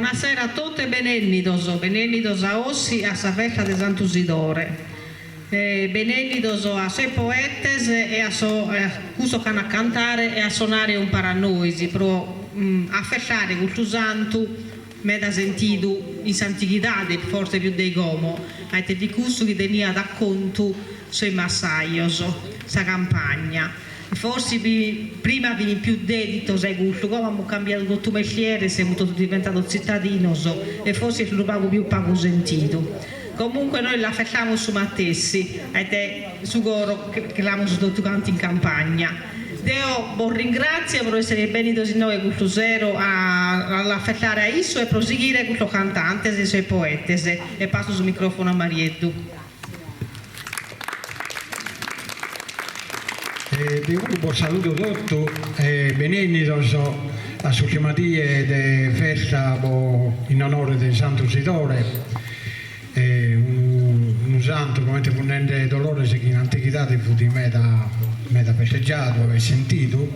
Bonasera a totu e benennidos, benennidos a Ossi a sa festa de Santu Sidore. Benennidos a sos poetes e a sos cussos ch'an a cantare e a sonare umpare a nois pro afestare custu santu meda sentidu in s'antighidade, forse pius de como, aite fit cussu chi teniat a contu sos massajos, sa campagna. Forsi prima fin pius deditos ai custu, como amus cambiadu totu mestiere, semus totu diventados tzitadinos e forsi est unu pagu pius pagu sentidu. Comunque nois l'afestamus su matessi, aite su coro che l'amus totu cantu in campagna. Deo bos ringratzio pro essere bennidos inoghe custu sero a l'afestare a issu e pro sighire custos cantantes e sos poetes. E passo su microfono a Marieddu. Deo puru bos saludo totu e benennidos a s'ultima die de festa po in onore de Santu Sidore, unu santu comente fut nende Dolores chi in antighidade fut meda meda festeggiadu e sentidu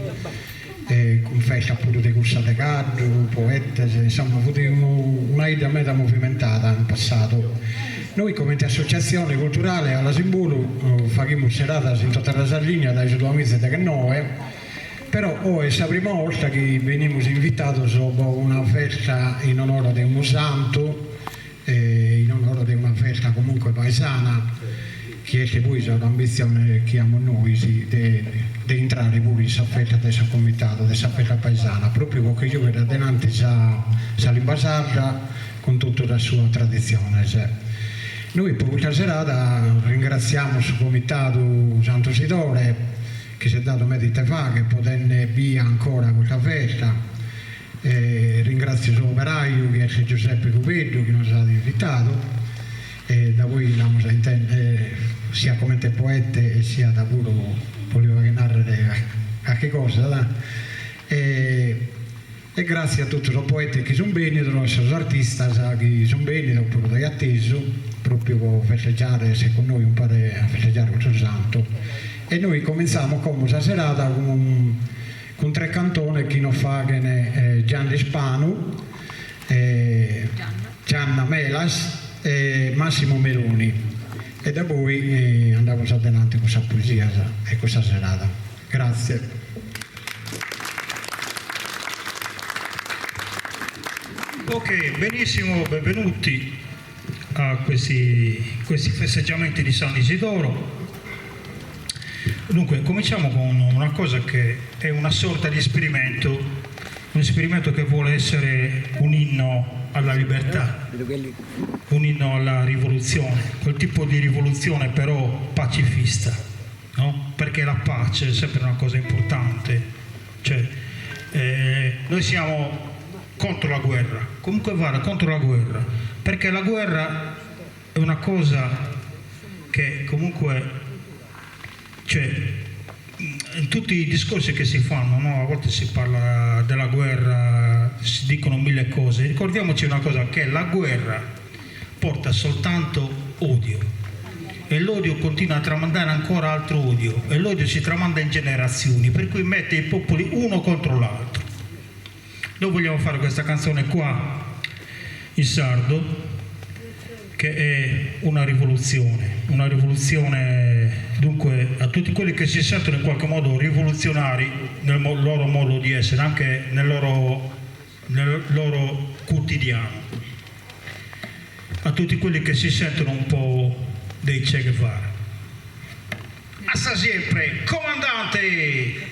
cun festa puru de cursa de caddu, poetes, insomma fut una 'idda meda movimentada in passadu. Noi comente associatzione culturale Alas in Bolu faghimus seradas in tota sa Sardigna dae su duamizadeghennoe, però oe est sa prima 'orta chi benimus invitados po una festa in onore de unu santu e in onore de una festa comunque paesana chi est poi s'ambitzione chi amus nois de de intrare puru in sa festa de su comitadu de sa festa paesana propriu po che giughere a denanti sa sa limba sarda cun totu sas suas traditziones. Nois po custa serada ringratziamus su comitadu Santu Sidore chi s'est dadu meda ite fagher po tennere bia ancora custa festa E ringratzio su operaiu chi est Giuseppe Cubeddu chi nos at invitadu e da poi l'amus a intender siat comente poete e siat puru po li fagher narrer carchi cosa da e e gratzie a totu sos poetes chi sun bennidos e sos artistas chi sun bennidos puru dae atesu propriu po festeggiare esser cun nois umpare a festeggiare custu santu e nois comintzamus como sa serada cun Cun tre cantones chi nos faghen Gianni Spanu, Gianna Melas e Massimo Meloni e da poi andamus adenanti cun sas poesias e cun sa serada. Grazie. Ok, benissimo, benvenuti a questi, questi festeggiamenti di San Isidoro. Dunque, cominciamo con una cosa che è una sorta di esperimento, un esperimento che vuole essere un inno alla libertà, un inno alla rivoluzione, quel tipo di rivoluzione però pacifista, no? Perché la pace è sempre una cosa importante, cioè eh, noi siamo contro la guerra, comunque vada contro la guerra, perché la guerra è una cosa che comunque cioè, in tutti i discorsi che si fanno, no? a volte si parla della guerra, si dicono mille cose, ricordiamoci una cosa, che la guerra porta soltanto odio e l'odio continua a tramandare ancora altro odio e l'odio si tramanda in generazioni, per cui mette i popoli uno contro l'altro. Noi vogliamo fare questa canzone qua in sardo che è una rivoluzione, una rivoluzione dunque a tutti quelli che si sentono in qualche modo rivoluzionari nel loro modo di essere, anche nel loro, nel loro quotidiano, a tutti quelli che si sentono un po' dei Che Guevara. Hasta siempre, comandante!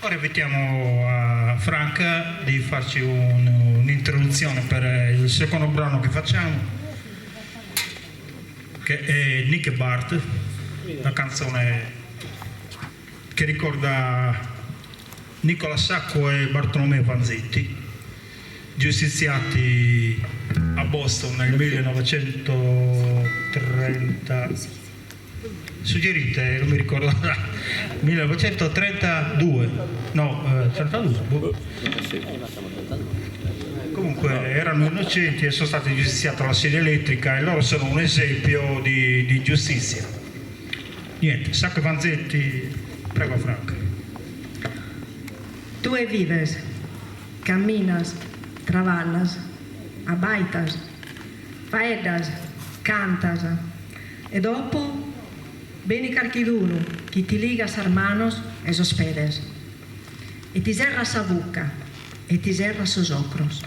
Ora invitiamo a Franca di farci un'introduzione per il secondo brano che facciamo, che è Nick e Bart, la canzone che ricorda Nicola Sacco e Bartolomeo Vanzetti, giustiziati a Boston nel 1930. Suggerite, non mi ricordo, 1932, no, 32, boh. Comunque erano innocenti e sono stati giustiziati alla sedia elettrica e loro sono un esempio di giustizia. Niente, Sacco e Vanzetti, prego Franca. Tue vives, camminas, traballas, abbaitas, faeddas, cantas e dopo benit carchidunu chi ti ligat sas manos e sos pedes e ti serrat sa bucca e ti serrat sos ocros.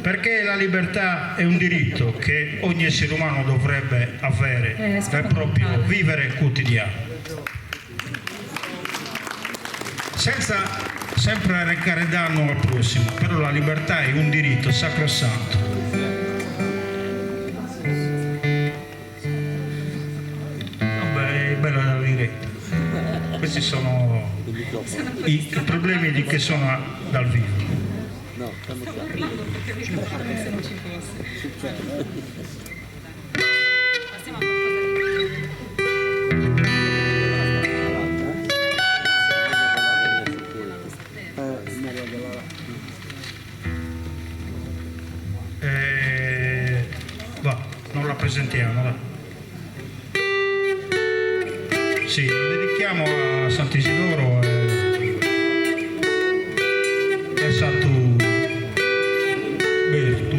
Perché la libertà è un diritto che ogni essere umano dovrebbe avere nel proprio vivere quotidiano. Senza sempre recare danno al prossimo, però la libertà è un diritto sacrosanto. Vabbè, è bella la diretta. Questi sono i problemi di che sono dal vivo. No, stiamo parlando perché mi pare se non ci fosse. Passiamo a qualcosa di Eh, va, non la presentiamo, dai. Sì, la dedichiamo a Sant'Isidoro e, e a Santo Berto. Deus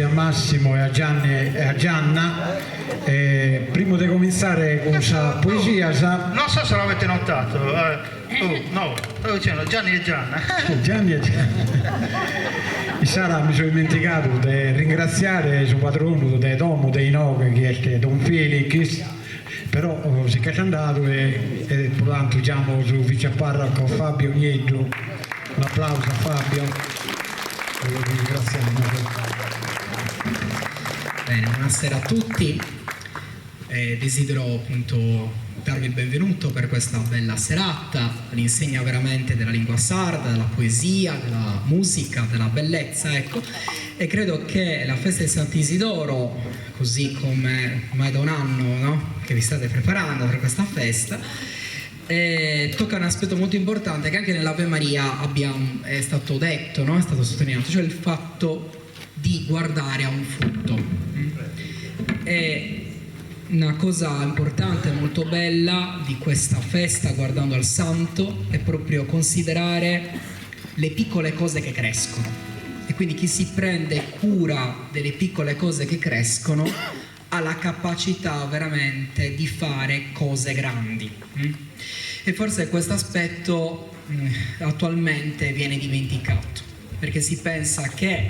a Massimo e a Gianni e a Gianna. Primu de comintzare cun sas poesias. Non so se l'avete notato, oh, no, stavo dicendo Gianni e Gianna. Gianni e Gianna. Issara mi so ismentigadu de ringratziare su padronu de domo de inoghe chi est Don Felix, però si ch'est andadu e pro tantu giamo su viceparroco Fabio Nieddu. Un'aplausu a Fabio e lu ringratziamus. Bene, buonasera a tutti. Eh, desidero appunto darvi il benvenuto per questa bella serata, all'insegna veramente della lingua sarda, della poesia, della musica, della bellezza, ecco. E credo che la festa di Sant'Isidoro, così come ormai da un anno, no? Che vi state preparando per questa festa, eh, tocca un aspetto molto importante che anche nell'Ave Maria abbiamo, è stato detto, no? è stato sottolineato, cioè il fatto di guardare a un frutto. E una cosa importante, molto bella di questa festa guardando al santo è proprio considerare le piccole cose che crescono. E quindi chi si prende cura delle piccole cose che crescono ha la capacità veramente di fare cose grandi. E forse questo aspetto attualmente viene dimenticato, perché si pensa che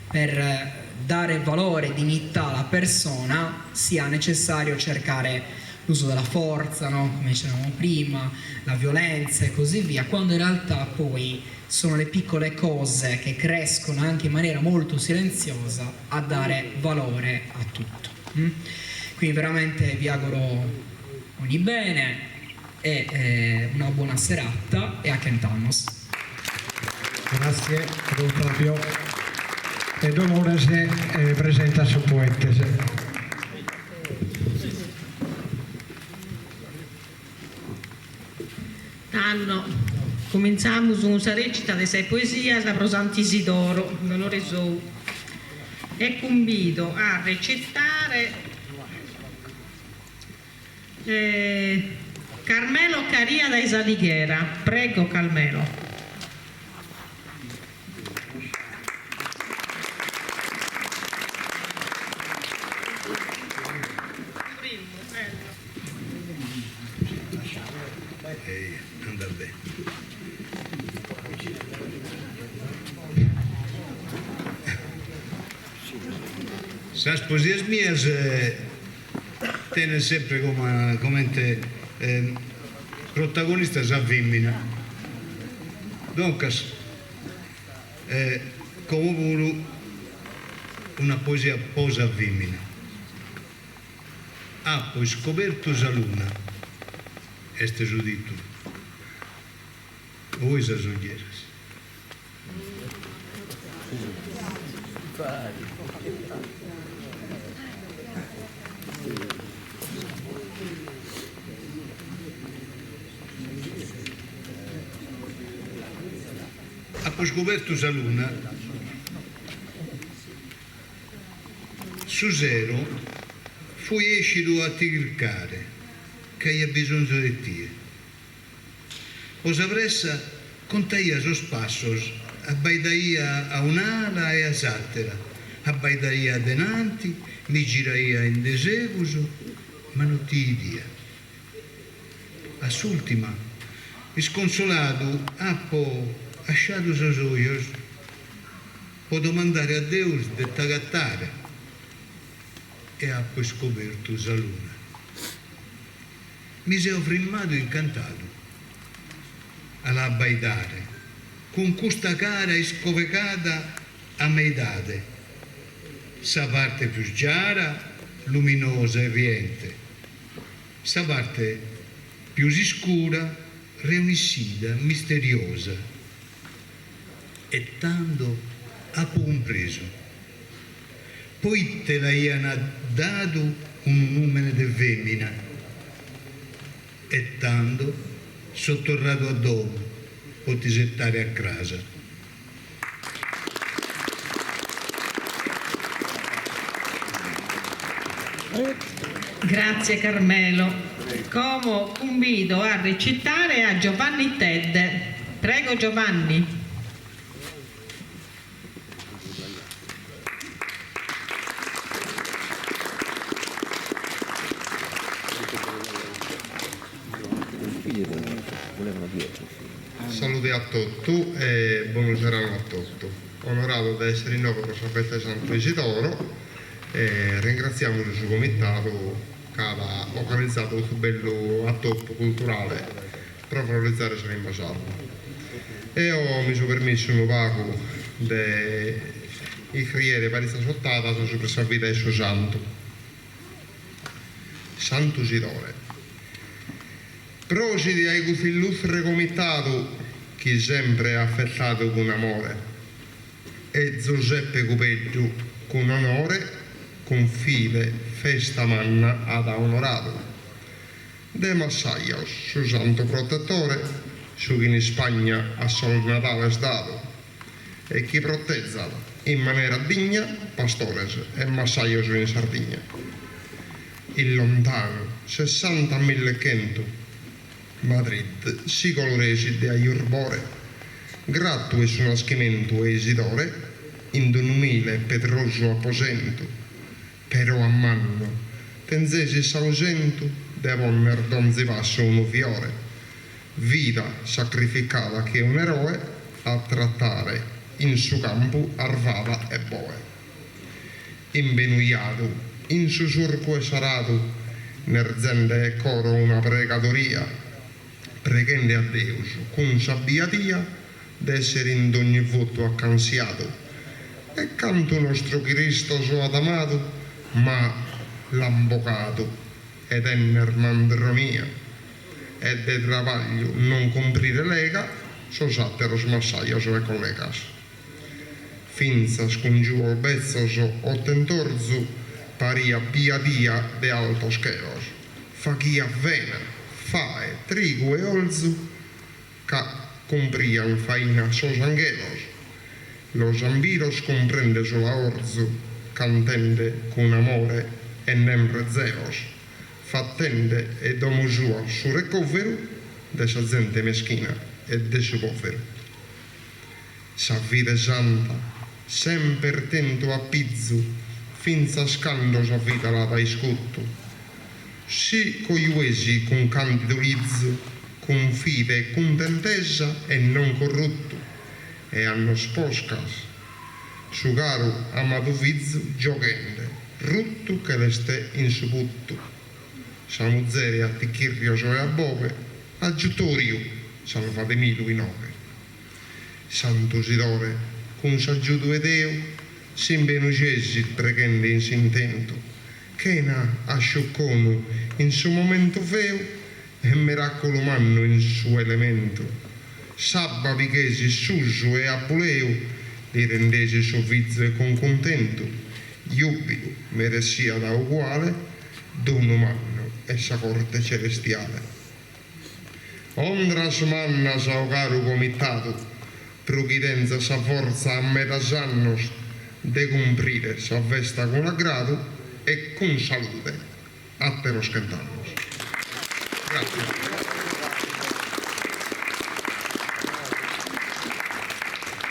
per dare valore e dignità alla persona sia necessario cercare l'uso della forza, no? Come dicevamo prima, la violenza e così via, quando in realtà poi sono le piccole cose che crescono anche in maniera molto silenziosa a dare valore a tutto. Quindi veramente vi auguro ogni bene e eh, una buona serata e a chent'annos. Grazie Don Fabio. E Dolores presentat sos poetes. Tando comintzamus cun sa recita de sas poesias pro Sant'Isidoro, in onore sou, e cumbido a recitare Carmelo Caria dae S'Alighera. Prego Carmelo. Sas poesias mias tenent sempre comente protagonista sa fèmina, duncas como puru una poesia po sa fèmina. Apo iscobertu sa luna, est su tìtulu. Oi sas oglieras. Apo iscobertu sa luna. Su sero fui escidu a ti chircare, ca aia bisonzu de tie. Po sa pressa contaia sos passos, abbaidaia a un'ala e a s'àtera, abbaidaia a denanti, mi giraia in desegus, ma no ti 'idia. A s'ùltima, isconsoladu, apo asciadu sos ojos po domandare a Deus de t'agatare e apo iscobertu sa luna. Mi seo frimmadu incantadu a la abbaidare cun custa cara iscovecada a meidade, sa parte pius giara, luminosa e riente, sa parte pius iscura, reunissida, misteriosa. E tando apo cumpresu poite l'aian dadu unu nùmene de fèmina. E tando so torradu a domo po t'isetare a cras. Grazie Carmelo. Como cumbido a recitare a Giovanni Tedde. Prego Giovanni. Salude a totu e bonu seranu a totu. Onoradu de essere inoghe pro sa festa 'e Santu Isidoro e ringratziamus su comitadu ca at organizadu custu bellu atopu culturale pro valorizare sa limba sarda. Eo mi so permissu unu pagu de iscriere paritzas otadas subra sa vida 'e su santu. Santu Sidore. Prosit a custu illustre comitadu chi sempre at festadu cun amore e Zuseppe Cubeddu cun onore cun fide festa manna at onoradu. De massajos su santu protettore su chi in Ispagna at sos nadales dadu e chi protezat in manera digna pastores e massajos in Sardigna. In lontanu sessantamillechentu Madrid si coloresit de aiurbore, gratu 'e su naschimentu 'e Isidore in d'un'umile e pedrosu aposentu, però a mannu tenzesit s'ausentu de ponner donzi passu unu fiore, vida sacrificada che un'eroe a trattare in su campu arvada e boe. Imbenujadu in su surcu 'e s'aradu nerzende 'e coro una pregadoria, preghende a Deus cun sa biadia de essere in dogni votu accansiadu e cantu nostru Cristos at amadu ma l'an bogadu 'e tenner mandronia e de trabagliu non cumprire lega sos ateros massajos e collegas. Fintzas cun giuos betzos o tentorzu pariat biadia de altos chelos, faghiat vena, fae, trigu e olzu ca cumprian faina sos anghelos, los an bidos cumprende su laorzu cantende cun amore e nen rezelos, fatende 'e domo sua su recoveru de sa zente meschina e de su poveru. Sa fide santa semper tentu a pizu fintzas cando sa vida l'at iscuttu. Si cojuesit cun candidu lizu, cun fide e cuntentesa e non corruttu, e annos poscas su caru amadu fizu gioghende ruttu che l'est in su puttu. Sa muzere a tichirrios e a boghe, Agiutoriu, salvademilu inoghe. Santu Sidore, cun s'agiudu 'e Deu, s'imbenujesit preghende in s'intentu, chena asciuconu in su momentu feu e meraculu mannu in su elementu. S'abba pighesit susu e a buleu li rendesit su fizu e cun cuntentu, giubilu meressiat uguale donu mannu 'e sa corte celestiale. Ondras mannas o caru comitadu, pro chi tenzas sa fortza a medas annos de cumprire sa festa cun agradu e cun salude àteros chent'annos. Gràtzias.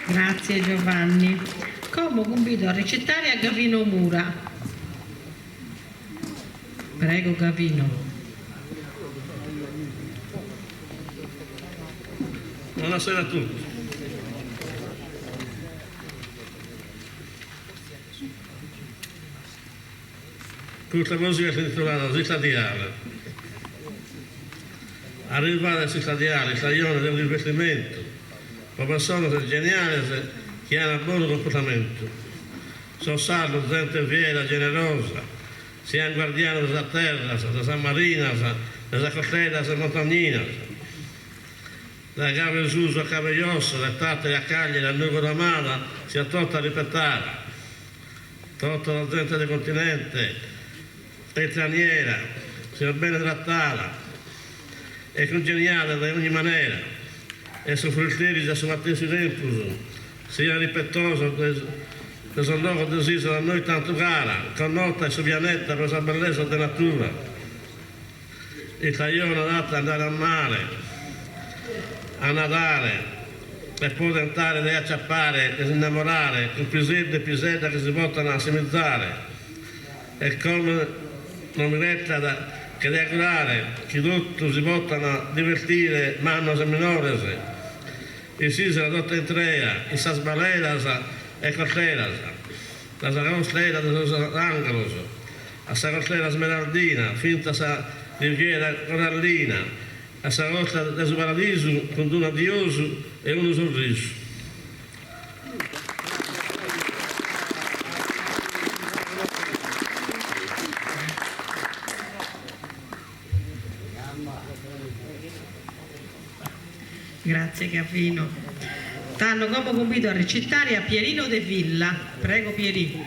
Grazie Giovanni. Como cumbido a recitare a Gavino Mura. Prego Gavino. Buonasera a tutti. Custa poesia est intitulada S'Istadiale. Arrivada est s'istadiale, istajone de unu investimentu pro personas geniales chi an bonu cumportamentu. Sos sardos, zente fiera e generosa, sian guardianos de sas terras, de sas marinas, de sas costeras e montagninas. Dae Cabu 'e Susu a Cabu 'e Josso, dae Tàtari a Cagliari a Nùgoro amada, siat tota rispetada. Tota sa zente de continente e istraniera siat bene tratada e cungeniada dae ogni manera e sos furisteris a su matessi tempus sian rispetosos de sos logos de s'ìsula a nois tantu cara, connota in su pianeta pro sa bellesa de natura. Istajone adatta a andare a mare, a nadare e poi tentare de acciappare, de s'innamorare cun piseddu e pisedda chi si potan assimizare. E como non mi restat. Che de augurare chi totu si potan divertire mannos e minores in s'isula tota intrea, in sas baleras e costeras, da sa costera de sos Anghelos a sa costera smeraldina fintzas a sa riviera corallina a sa costa de su paradisu cun d'unu adiosu e unu sorrisu. Grazie Gavino. Tando como cumbido a recitare a Pierino De Villa. Prego Pierì.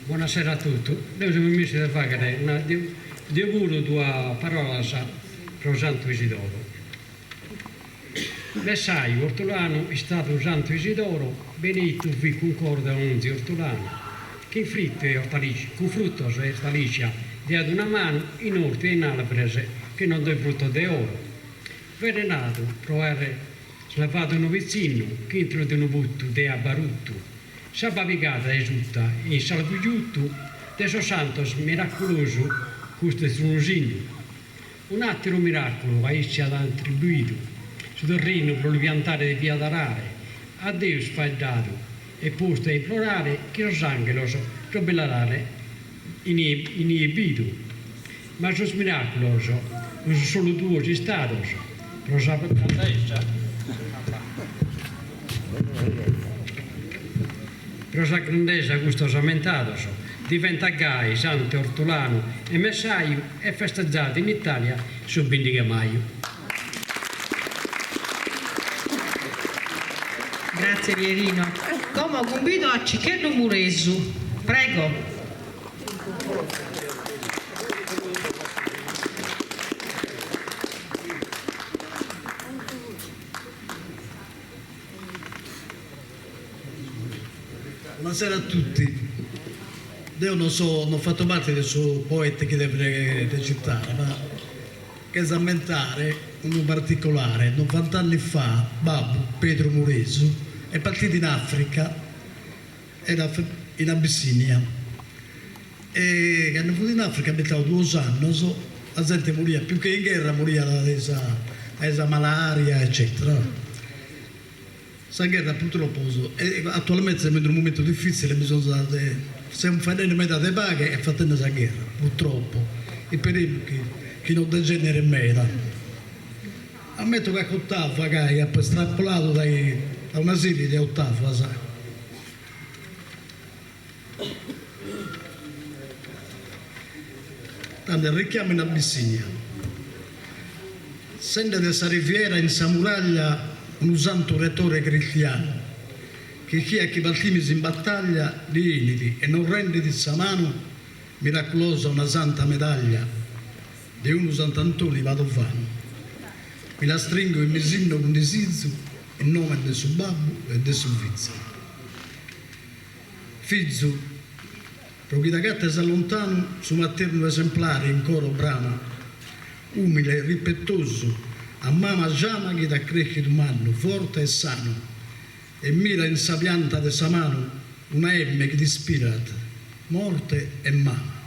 Buonasera a totu. Deo so permissu de fàghere una deo puru duas parolas pro Santu Isidoro. Messaju ortulanu istadu Santu Isidoro beneitu fit cun coro de onzi ortulanu chin frittu e ortaliscia cun fruttos e ortaliscia diat una manu in ortu e in alvures chi non de fruttos de oro. Veneradu pro aer Salvadu unu pitzinnu ch'intro de unu puttu de abba ruttu, s'abba pigada dae sutta in salvu giuttu de sos santos miraculosu custu est unu sinnu. Un'atteru miraculu a isse at attribuidu, su terrinu pro lu piantare deviat arare, a Deus faeddadu e postu a implorare chi sos anghelos pro bi l'arare inie bidu. Ma sos miraculos non sun solu duos istados, pro sa grandesa pro sa grandesa custos ammentados, diventat gai santu ortulanu e messaju e festeggiadu in Italia su bindighi 'e maju. Grazie Pierino. Como cumbido a Ciccheddu Muresu. Prego. Buonasera a tutti. Deo non so, non fatto parte de sos poetes chi devent recitare, ma cherzo ammentare unu particolare, novant'anni fa babbu, Pedru Muresu, est partidu in Africa Era in Abissinia e cando fut in Africa at abitadu duos annos, sa zente moriat pius che in gherra moriat de sa dae sa malaria eccetera. Sa gherra purtroppo e attualmente semus in unu momentu diffitzile bisonzat de semus faeddende meda de paghe e fatende sa gherra purtroppo, isperemus chi chi non degeneret meda. Ammento calchi ottava gai apo estrapoladu dae una serie de ottavas. Tando richiamo in Abissinia. Sende de sa riviera in sa muraglia unu santu retore cristianu, chi ischiat chi partimis in battaglia li 'enit e nos rendet sa manu miraculosa una santa medaglia de unu Sant'Antoni padovanu. Mi l'astringo e mi sinno cun disizu in nomen de su Babbu e de su Fizu. Fizu, pro chi t'agattes a lontanu su maternu esemplare in coro brama, umile e rispettosu a mama giama chi t'at creschidu mannu, forte e sanu, e mira in sa pianta de sa manu una emme chi t'ispirat morte e mama.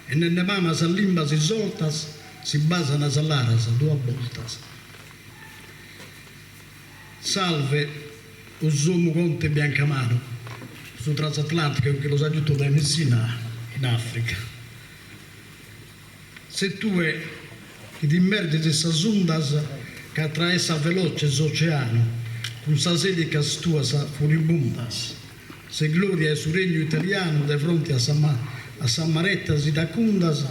E nende mama sas limbas isoltas si basan sas laras duas boltas. Salve, o sommu conte Biancamanu, su transatlanticu chi los at giutos dae Messina in Africa. Ses tue chi t'immerges in sas undas ch'atraessat veloce s'oceanu cun sas elicas tuas furibundas. Ses gloria 'e su regnu italianu de fronte a a sas marettas iracundas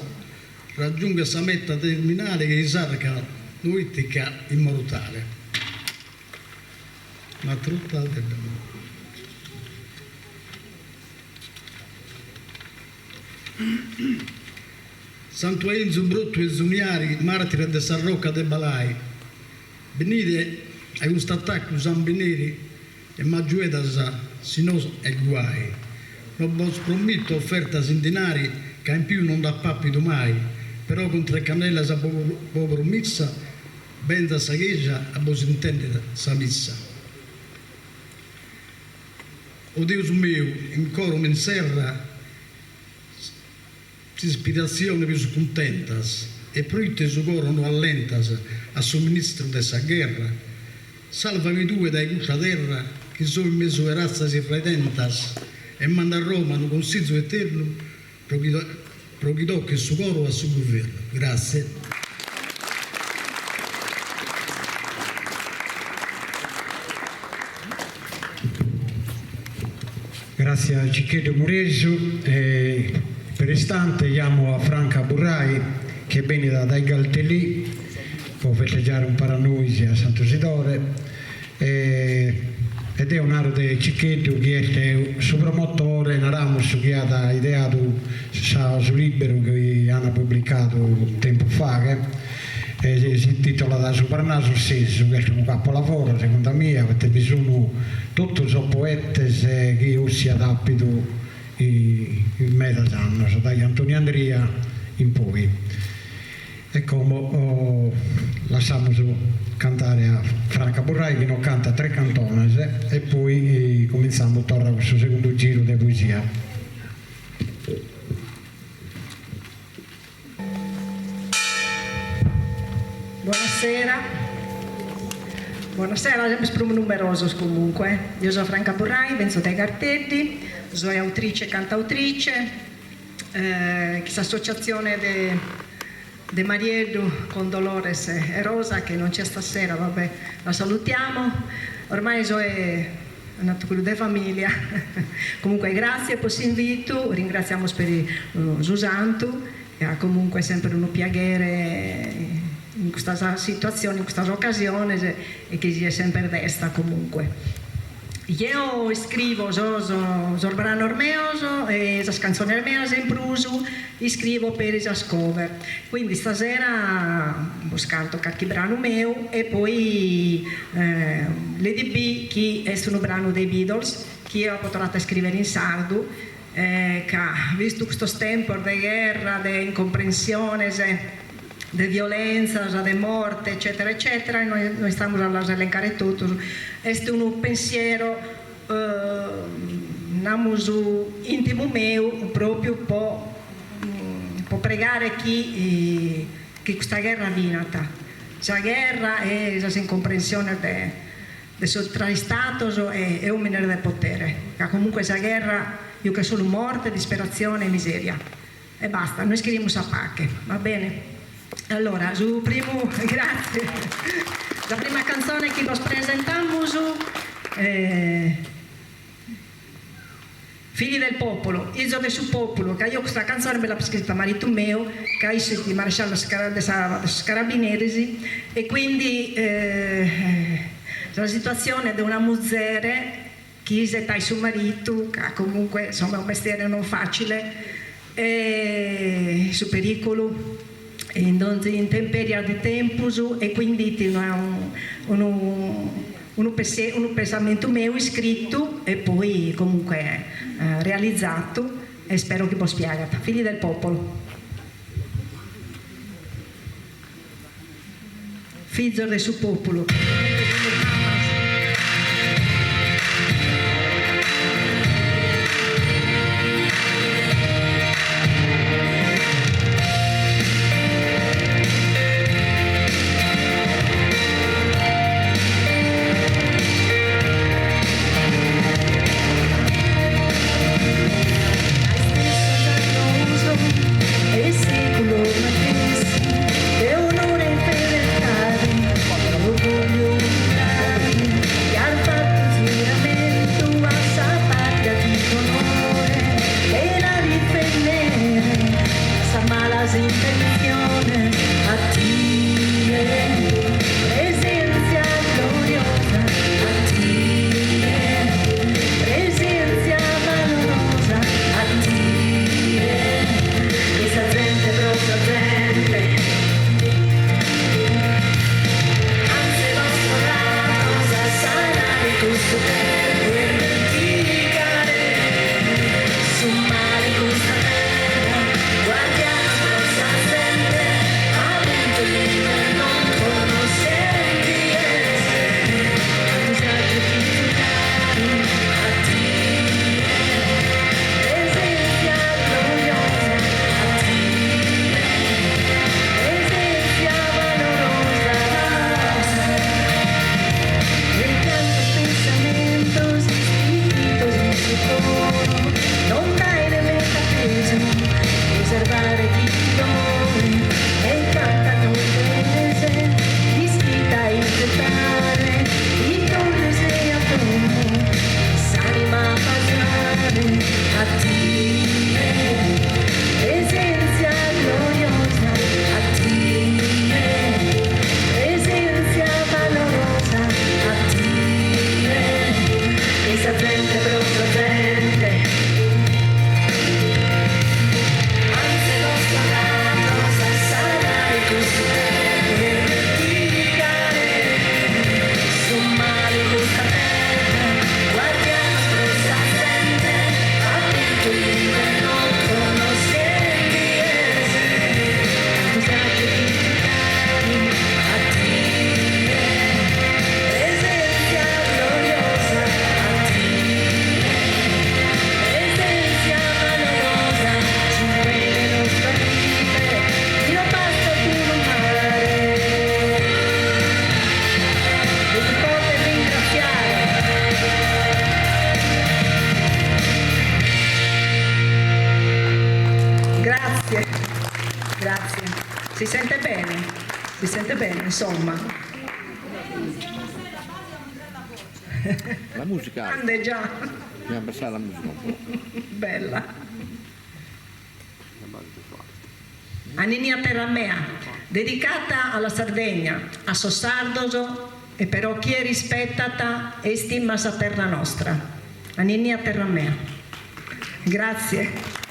raggiunghes sa meta terminale che-i s'arca noetica immortale. Ma trutta de Santu 'Ainzu Brottu 'e Zuniari martire de sa rocca de Balai benide a cust'attaccu sambeneri e m'aggiuedas si no est guai. No bos promitto offertas in dinari ca in pius non nd'ap'apidu mai, però cun tre candelas po promissa benzo a sa cheja a bos intender sa missa. O Deus meu, in coro m'inserra s'ispiratzione pius cuntentas e proite su coro no allentas a su ministru de sa gherra? Salvami tue dae custa terra chi so in mesu 'e ratzas irredentas e manda a Roma unu consizu eternu pro chi pro chi tochet su coro a su guvernu. Grazie. Grazie a Ciccheddu Muresu e per istante jamo a Franca Burrai chi est bennida dae Galtellì po festeggiare umpare a nois a Santu Sidore e deo naro de Ciccheddu chi est su promotore, naramus, chi at ideadu su liberu chi an publicadu tempus faghet e si titolat Su Parnasu Sesu, chi est unu capolavoro segundu a mie, poite bi sun totu sos poetes chi Ossi at apidu in medas annos, dae Antoni Andria in poi. E como lassamus cantare a Franca Burrai chi nos cantat tres cantones e poi comintzamus torra cun su segundu giru de poesia. Buonasera. Buonasera, semus prus numerosos comunque. Io so Franca Burrai, benzo dae Garteddi, soe autrice e cantautrice, chin s'associatzione de de Marieddu con Dolores e Rosa che non c'è stasera, vabbè, la salutiamo. Ormai soe natu quellu de familia. Comunque grazie po s'invitu, ringraziamus peri su santu, ca comunque est sempre unu piaghere in custas situatziones, in custas ocasiones e chi siet sempre festa comunque. Jeo iscrivo sos sos branos meos e sas cantzones meas e in prus iscrivo peri sas cover, quindi istasera bos canto carchi branu meu e poi Let It Be chi est unu branu de Beatles chi eo apo torratu a iscrivere in sardu ca vistu custos tempos de gherra, de incomprensiones, de violentzas, de morte eccetera eccetera, no istamus a las elencare totus, est unu pensiero namus intimu meu propriu po po pregare chi chi custa gherra finat, sa gherra e sas incomprensiones de de sos tra istatos e omines de potere, ca comunque sa gherra juchet solu morte, disperatzione e miseria. E basta, nois cherimus sa pache, va bene? Allora, su primu, grazie, sa prima cantzone chi bos presentamus Figli del popolo, Izos de su populu, ca eo custa cantzone bi l'apo iscrita a maritu meu, ca issu est maresciallu de sos carabineris e quindi sa situatzione de una muzere chi isetat su maritu, ca comunque insomma est unu mestiere non facile, e su periculu in donzi intemperia de tempus e quindi it unu unu unu pensamentu meu iscritu e poi comunque realizatu e spero chi bos piagat. Figli del popolo. Fizos de su populu. State bene, insomma. La musica. Grande già. Bisogna abbassare la musica un po'. Bella. Anninnia terra mea, dedicata alla Sardegna, a sos sardos e però chie rispettat e istimat sa terra nostra. Anninnia terra mea. Grazie.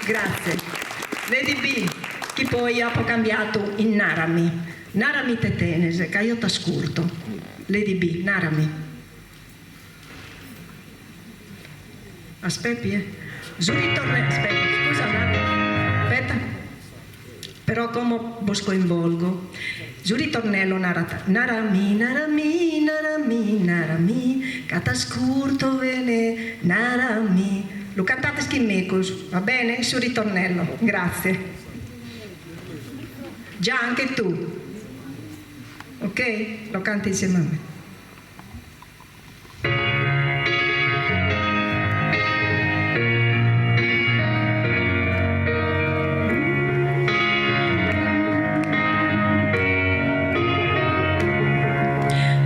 Grazie. Lady B, chi poi apo cambiatu in Narami. Narami ite tenes, ca eo t'ascurto. Lady B, narami. Aspetti eh. Su ritornello, aspetta, scusa un attimo, aspetta. Però como bos coinvolgo. Su ritornello narat, Narami, narami, narami, narami, ca t'ascurto bene, narami. Lu cantades chin mecus, va bene? Su ritornello. Grazie. Già anche tu. Ok? Lo canti insieme a me.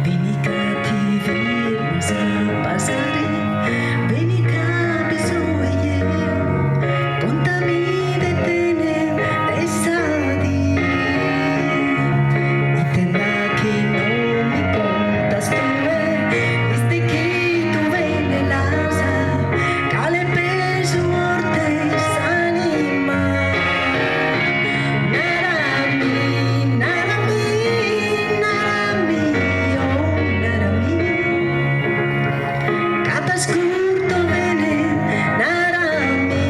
Beni ca ti firmas a pasare, beni ca bi so jeo, contami de tene de sa die. Ite b'at chi non mi contas tue, est chi tue bene l'asa, cale pesu 'orte s'anima. Narami, narami, narami, oh narami, ca t'ascurto bene, narami.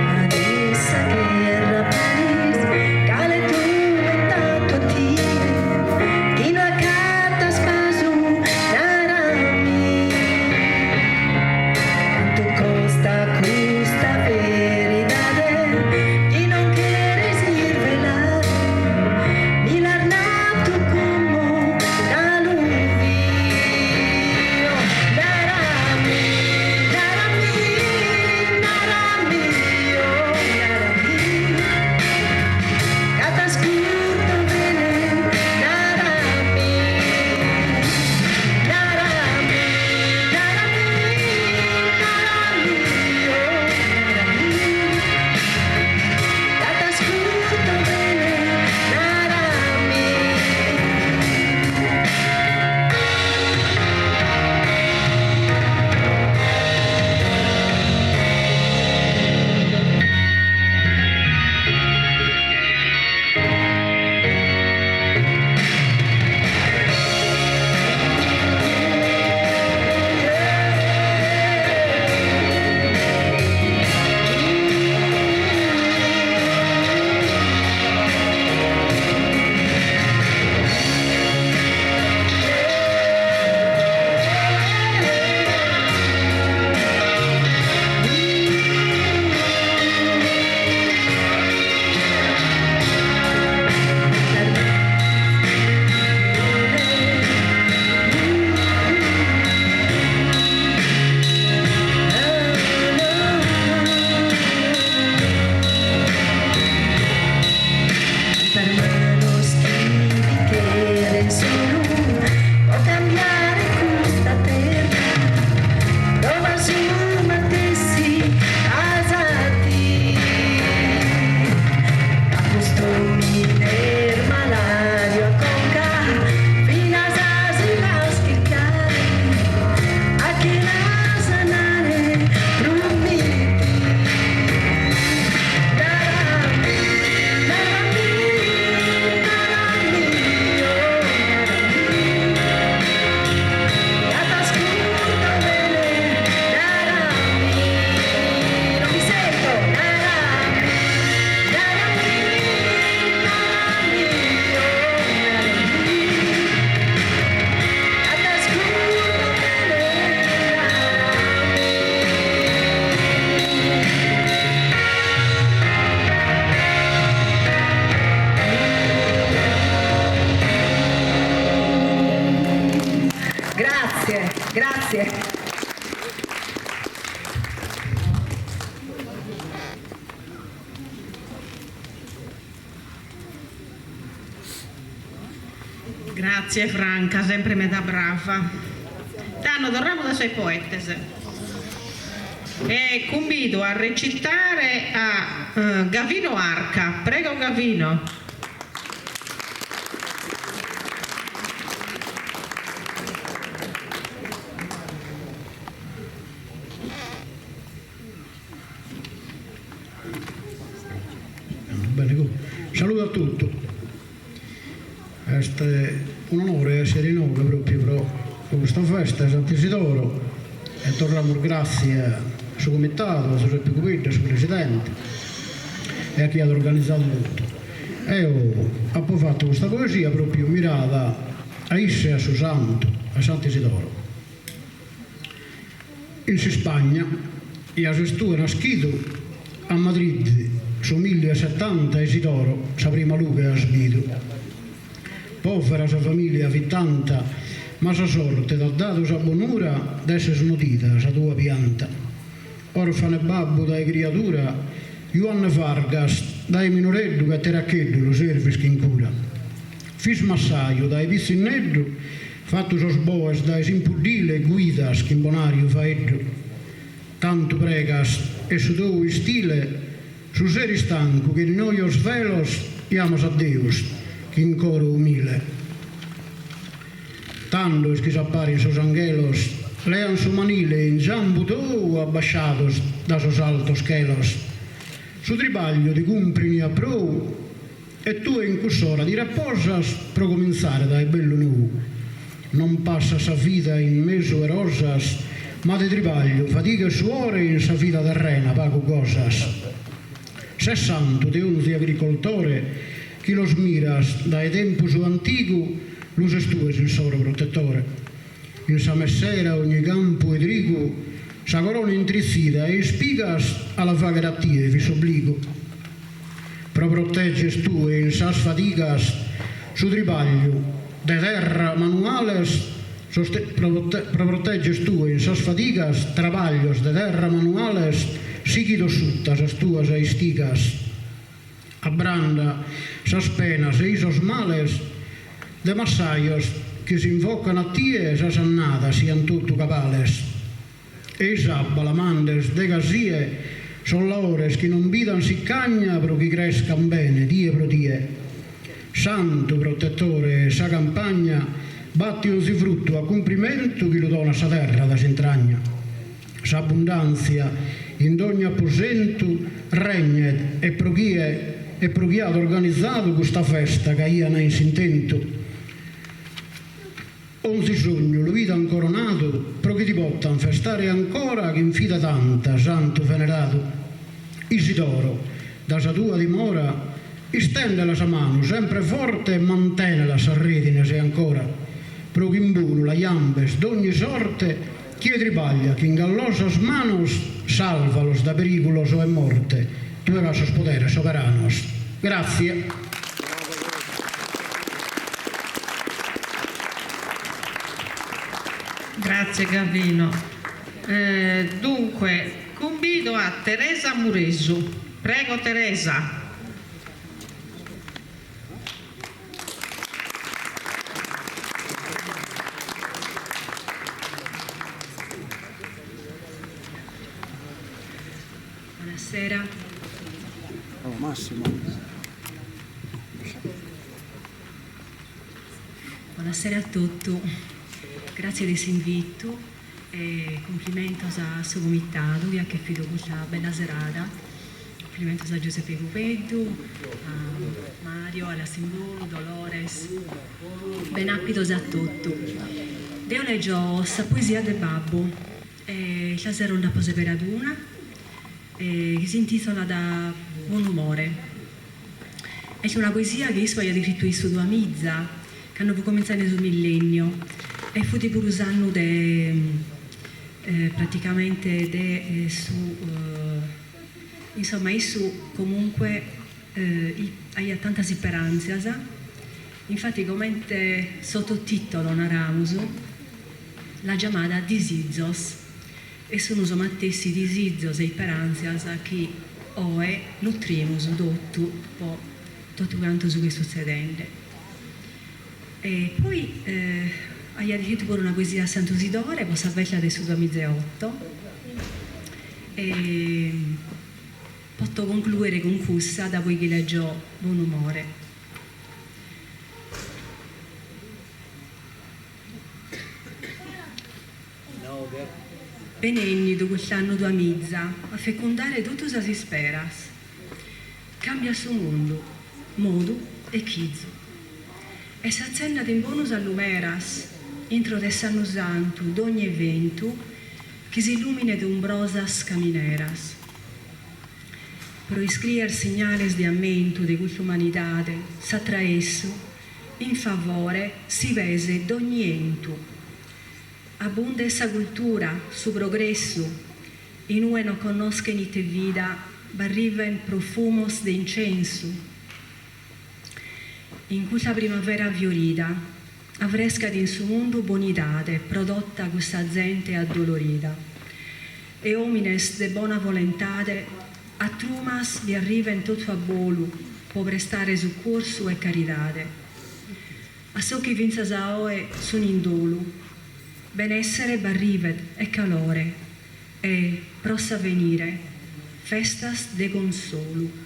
Ma de sa gherra paris, cale trumentat a tie, chi no agatas pasu, narami. Cantu costat custa veridade chi non cheres isvelare, mi l'as nadu como ca lu bio. Narami, narami, narami, oh narami, ca t'ascurto bene, narami, narami, narami, narami, oh narami, ca t'ascurto bene, narami. Cantas manos chi bi cheren solu po cambiare custa terra, prova su matessi as a tie. Ca cust'omine est maladiu a conca finas a si las chircare, a chie la sanare promiti. Narami, narami, narami, oh narami, ca t'ascurto bene, narami, non mi sento, narami, narami, narami, oh narami, ca t'ascurto bene, narami. Grazie, grazie. Grazie Franca, sempre meda brava. Tando torramus a sos poetes. E cumbido a recitare a Gavino Arca. Prego Gavino. bene go. Saludu a totu. Est un'onore essere inoghe propriu pro custa festa 'e Sant'Isidoro e torramus gratzie a su comitadu, a Zuseppe Cubeddu, a su presidente e a chie at organizadu totu. Eo apo fatu custa poesia propriu mirada a isse e a su santu, a Sant'Isidoro. In s'Ispagna ja ses tue naschidu, a Madrid su milli e setanta Isidoro sa prima lughe as bidu. Povera sa familia fit tanta, ma sa sorte t'at dadu sa bonura d'esser nodida sa tua pianta. Orfanu 'e babbu dae criadura, Juanne Vargas dae minoreddu che teracheddu lu servis chin cura. Fis massaju dae pitzinneddu, fatu sos boes dae s'impuddile guidas chin bonariu faeddu. Tantu pregas 'e su tou istile, su sero istancu chin ojos velos jamas a Deus chin coro umile. Tando est chi s'apparin sos anghelos, lean su manile in giambu tou abbasciados da sos altos chelos. Su tribagliu ti cumprini a prou e tue in cuss'ora ti reposas pro comintzare dae bellu nou. Non passas sa vida in mesu 'e rosas, ma de tribagliu, fadiga e suore in sa vida terrena pagu gosas. Ses santu de onzi agricoltore chi los miras dae tempus antigu, lu ses tue s'insoro protettore. In sa messera ogni campu 'e trigu sa corona intritzida 'e ispigas a la fagher a tie fit s'obbligu. Pro protegger tue in sas fadigas su tribagliu de terra manuales sos pro protegger tue in sas fadigas trabaglios de terra manuales sighidos sutta sas tuas istigas. Abranda sas penas e-i sos males de massajos chi s'invocan a tie sas annadas sian totu cabales. E-i s'abba la mandes de gasie sos laores chi non bidan siccagna pro chi crescan bene die pro die. Santu protettore 'e sa campagna batti onzi fruttu a cumprimentu chi lu donat sa terra da s'intragna. S'abbundantzia in dogni aposentu regnet e pro chie e pro chi at organizadu custa festa ch'aian in s'intentu. Onzi sognu lu 'idan coronadu pro chi ti potan festare ancora chin fide tanta, santu veneradu. Isidoro, da sa tua dimora, istendela sa manu sempre forte e mantenela sas redines e ancora, pro ch'in bonu la jambes dogni sorte Chie tribaglia chin gallosas manos salvalos da perigulos e morte, tue ch'as sos poderes soberanos. Grazie. Grazie Gavino. Dunque, cumbido a Teresa Muresu. Prego Teresa. Buonasera. Buonasera a totu. Grazie de s'invitu e cumplimentos a su comitadu chi at cherfidu custa bella serada. Cumplimentos a Giuseppe Cubeddu, a Mario, a Lassimbonu, Dolores. Benàpidos a totu. Deo lègio sa poesia de babbu e istasero nd'apo seberadu una chi s'intitolat Bonumore. Est una poesia chi issu aiat iscritu in su duamiza, cando fut comintzende su millènniu, e fut puru s'annu de praticamente de su Insomma issu comunque aiat tantas isperantzias, infati comente sottotitolo naramus l'at giamada Disizos e sun sos matessi disizos e isperantzias chi oe nutrimus totu po totu cantu su chi est sutzedende. E poi aiat iscritu puru una poesia a Santu Sidore po sa festa de su duamiza e oto E poto conclùere cun cussa da poi chi lègio Bonumore. Benènnidu cust'annu duamiza a fecundare totu sas isperas. Càmbiat su mundu, modu e chizu. E s'atzendat in bonu sas lumeras, intro de s'annu santu dogni eventu chi s'illùminet umbrosas camineras. Pro iscrier signales de ammentu de cust'umanidade s'atraessu in favore si peset dogni 'entu. Abbundet sa cultura, su progressu, inue no connoschen ite vida b'arriven profumos de incensu. In custa primavera fiorida avrescat in su mundu bonidade pro tota custa zente addolorida. E omines de bona volentade a trumas bi arriven totu a bolu po prestare succursu e caridade. A sos chi fintzas a oe sun in dolu, benessere b'arrivet e calore e, pro s'avenire, festas de consolu.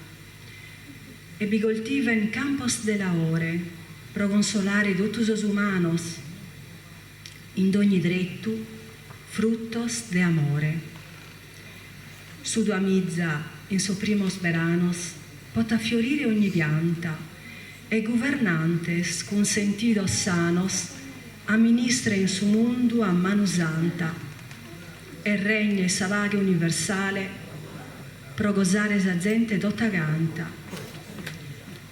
E bi coltiven campos de laore pro consolare totu sos umanos, in dogni trettu fruttos de amore. Su duamiza in sos primos beranos potat fiorire ogni pianta e guvernantes cun sentidos sanos amministren su mundu a manu santa e regnet sa paghe universale pro gosare sa zente tota canta.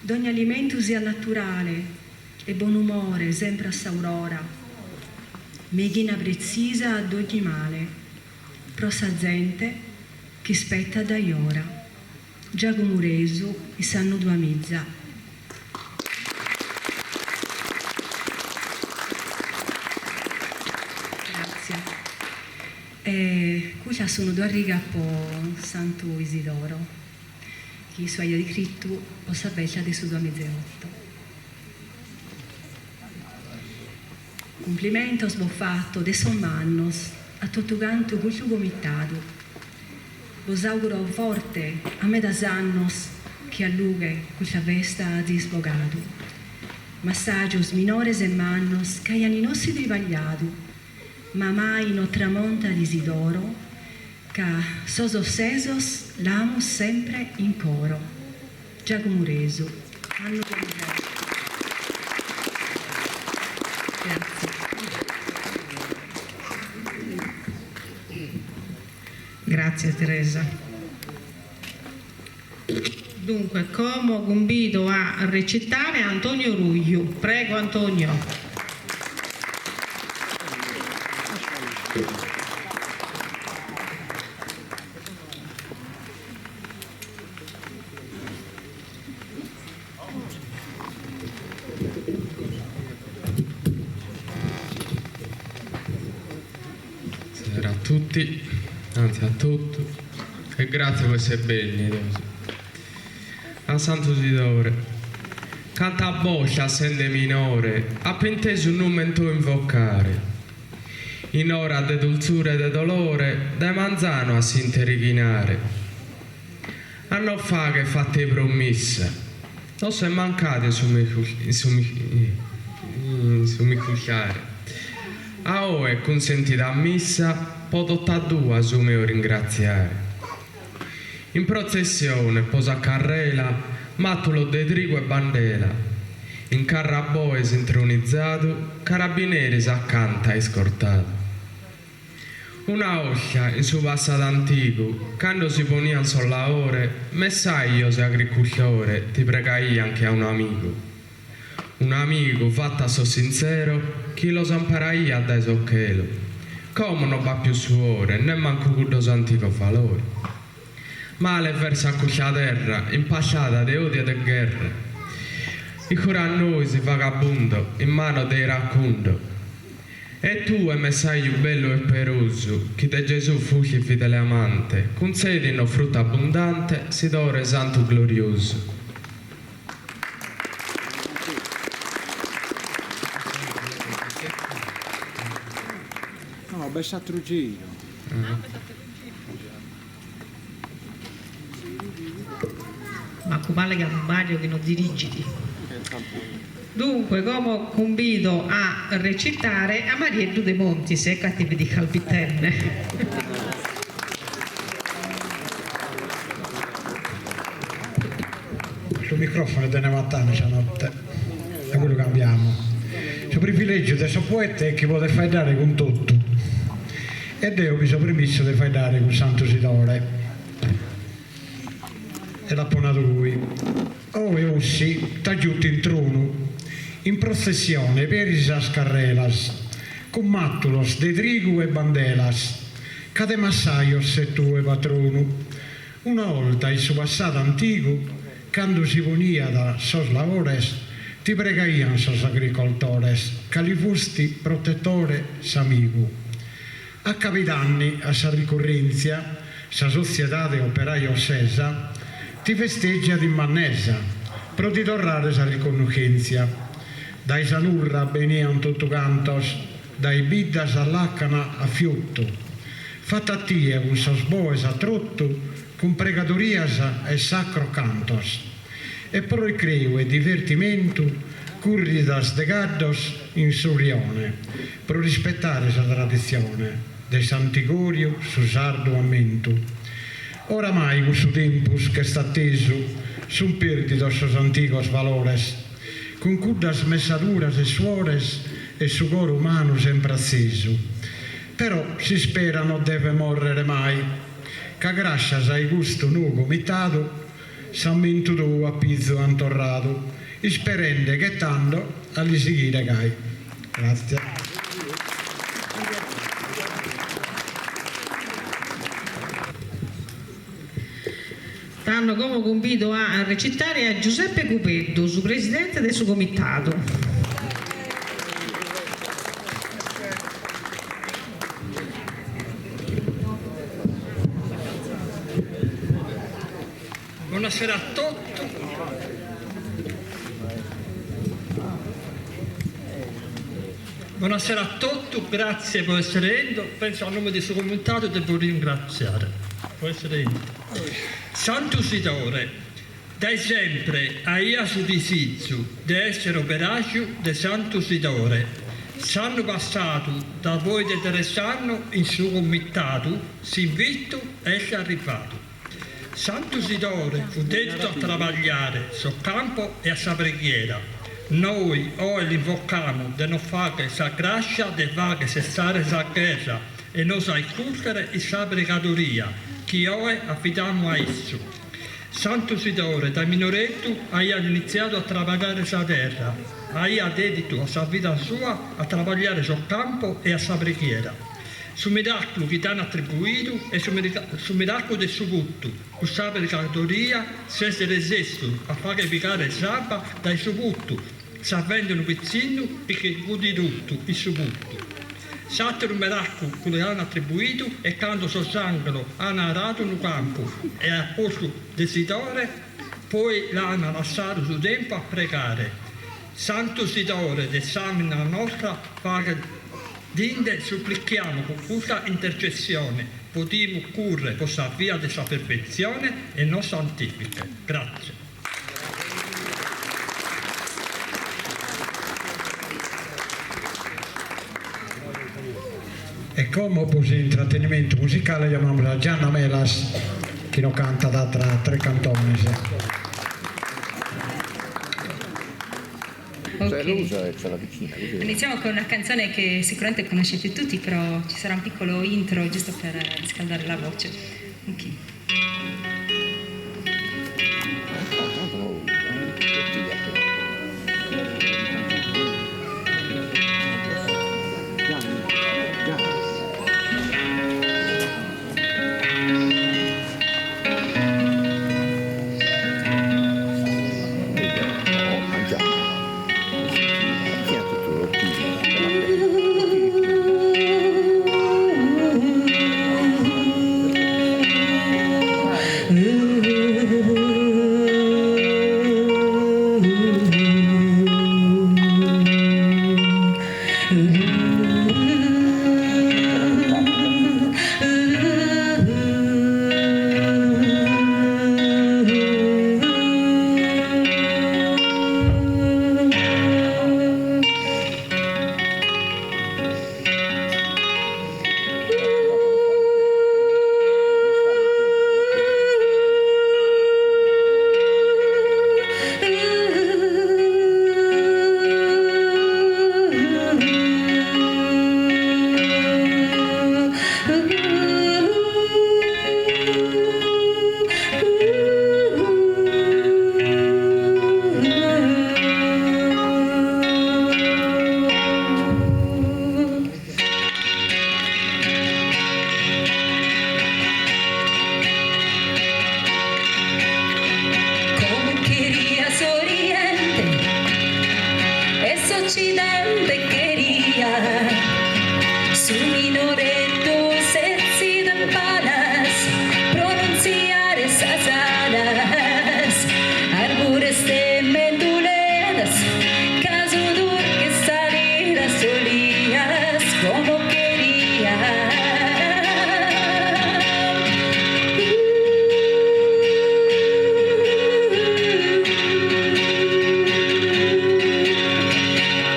Dogni alimentu siat naturale e bonumore sempre a s'aurora, meighina pretzisa a dogni male pro sa zente ch'ispettat dai ora. Giacomo Resu in s'annu duamiza. Grazie. E custas sun duas rigas po Santu Isidoro, chi issu aiat iscritu po sa festa de su duamiza e oto. Cumplimentos bos fato de sos mannos a totu cantu custu comitadu. Bos auguro forte a medas annos chi a lughe custa festa azis bogadu. Massajos minores e mannos ch'aian in Ossi tribagliadu, ma mai no tramontat Isidoro ca sos ossesos l'amus sempre in coro. Giacomo Resu, annu duamiza. Grazie. Grazie Teresa. Dunque, como cumbido a recitare Antonio Ruiu. Prego Antonio. Sera a tutti, anzi a totu, e grazie po esser bennidos. A Santu Sidore, canta boltas sende minore apo intesu numen tou invocare. In ora de dulzura e de dolore dae manzanu a s'interighinare. A no fagher fatei promissa, no ses mancadu in su in su mi cusciare. A oe cun sentida missa po totadua su meu ringraziare. In protzessione po sa carrela matulos de trigu e bandela, in carru a boes intronizadu carabineris acanta iscortadu. Una 'olta in su passadu antigu, cando si ponian sos laores, messajos e agricultores ti pregaian che a un'amigu. Un'amigu, fatu a so sintzero, chi los amparaiat dae sos chelos. Como no b'at pius suore, nemmancu cuddos antigos valores. Male versat custa terra, impastada de odiu e de gherra. Icura a nois, vagabundo, in manos de iracundo. E tue, messaju bellu e operosu, chi de Gesù fusti fidele amante, cuntzedinos frutu abbundante, Sidore santu gloriosu. No, b'est s'atru giru. Mancu male ca Mario chi no dirigit. Dunque, como cumbido a recitare a Marieddu de Montis, ecco a tibi di Calvitenne. microfono est de mattana sa notte, e poi lu cambiamo. Su privilegiu de su poete est chi podet faeddare cun totu e deo mi so permissu de faeddare cun Santu Sidore e l'apo nadu goi, Oe Ossi t'at giutu in tronu in protzessione peri sas carrelas cun màtulos de trigu e bandelas ca de massajos ses tue patronu. Una 'olta in su passadu antigu, cando si poniat sos laores, ti pregaian sos agricoltores ca li fusti protettore s'amigu. A cabidanni, a sa ricurrèntzia, sa sotziedade operaia ossesa ti festeggiat in mannesa pro ti torrare sa riconnoschèntzia. Dae sa Nurra benian totu cantos Dae biddas a làcana a fiottu. Fattu a tie cun sos boes a trottu cun pregadorias e sacros cantos. E pro recreu e divertimentu curridas de caddos in su rione pro rispettare sa traditzione de s'antigoriu su sardu ammentu. Oramai cussu tempus ch'est attesu sun perdidos sos antigos valores. Cun cuddas messaduras e suores e su coro umanu sempre atzesu. Però s'ispera no devet mòrrere mai, ca grascias ai custu nou comitadu s'ammentu tou a pizu an torradu, isperende che tando a li sighire gai. Grazie. Tando como cumbido a recitare a Giuseppe Cubeddu, su presidente de su comitadu. Bonasera a totu. Bonasera a totu, grazie pro essere 'ennidu, penso a nome de su comitadu de bos ringratziare pro essere 'ennidu. Santu Sidore, dae sempre aia su disizu de essere oberaju de Santu Sidore. S'annu passadu, da poi de tres annos in su comitadu, s'invitu est arrivadu. Santu Sidore fut deditu a trabagliare sos campos e a sa preghiera. Noi oe l'invocamus de nos fagher sa grascia de fagher sessare sa gherra e nos aiscurtere in sa pregadoria chi oe afidamus a issu. Santu Sidore dae minoreddu aiat initziadu a trabagliare sa terra, aiat deditu a sa vida sua a trabagliare sos campos e a sa preghiera. Su miràculu chi dd'an atribuidu est su miràculu de su putu, cun sa pregadoria s'est resèssidu a fàghere pigare s'abba dae su putu, sarvende unu pitzinnu chi che fut rutu in su putu. S'àteru miràculu chi l'an atribuidu est cando sos ànghelos an aradu unu campu e a postu de Sidore poi l'an lassadu su tempus a pregare. Santu Sidore de s'ànima nostra faghet Dinde supplichiamo cun custa intercessione podimus curre po sa via de sa perfetzione e nos santifichet. Grazie. E como po s'intrattenimentu musicale giamamus a Gianna Melas chi nos cantat atras tres cantones. Ok. Iniziamo con una canzone che sicuramente conoscete tutti, però ci sarà un piccolo intro giusto per riscaldare la voce. Ok.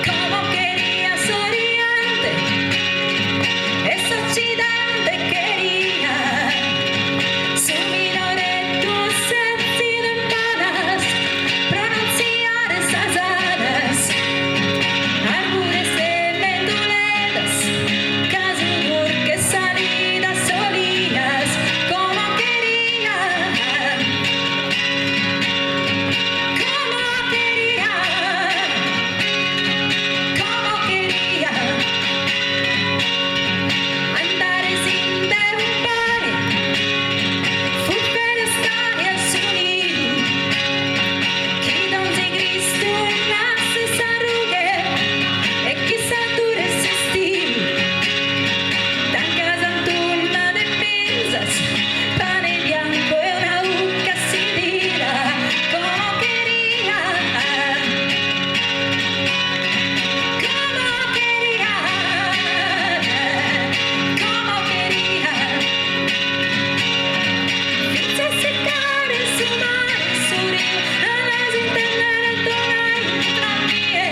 Como cheria s'Oriente e s'Occidente cheria su minorettu sezzidu in palas pro annunziare sas alas arbures e menduleddas casu durche salidas olias como cheria como cheria como cheria andare sinde umpare fùrfere istare a su nidu chi donzi Cristu nasset sa rughe e chi s'adduret s'istiu tancas antunna de binzas pane biancu e una 'ucca sidida como cheria como cheria como cheria finzas seccare su mare su riu a las intendere torrare intro a mie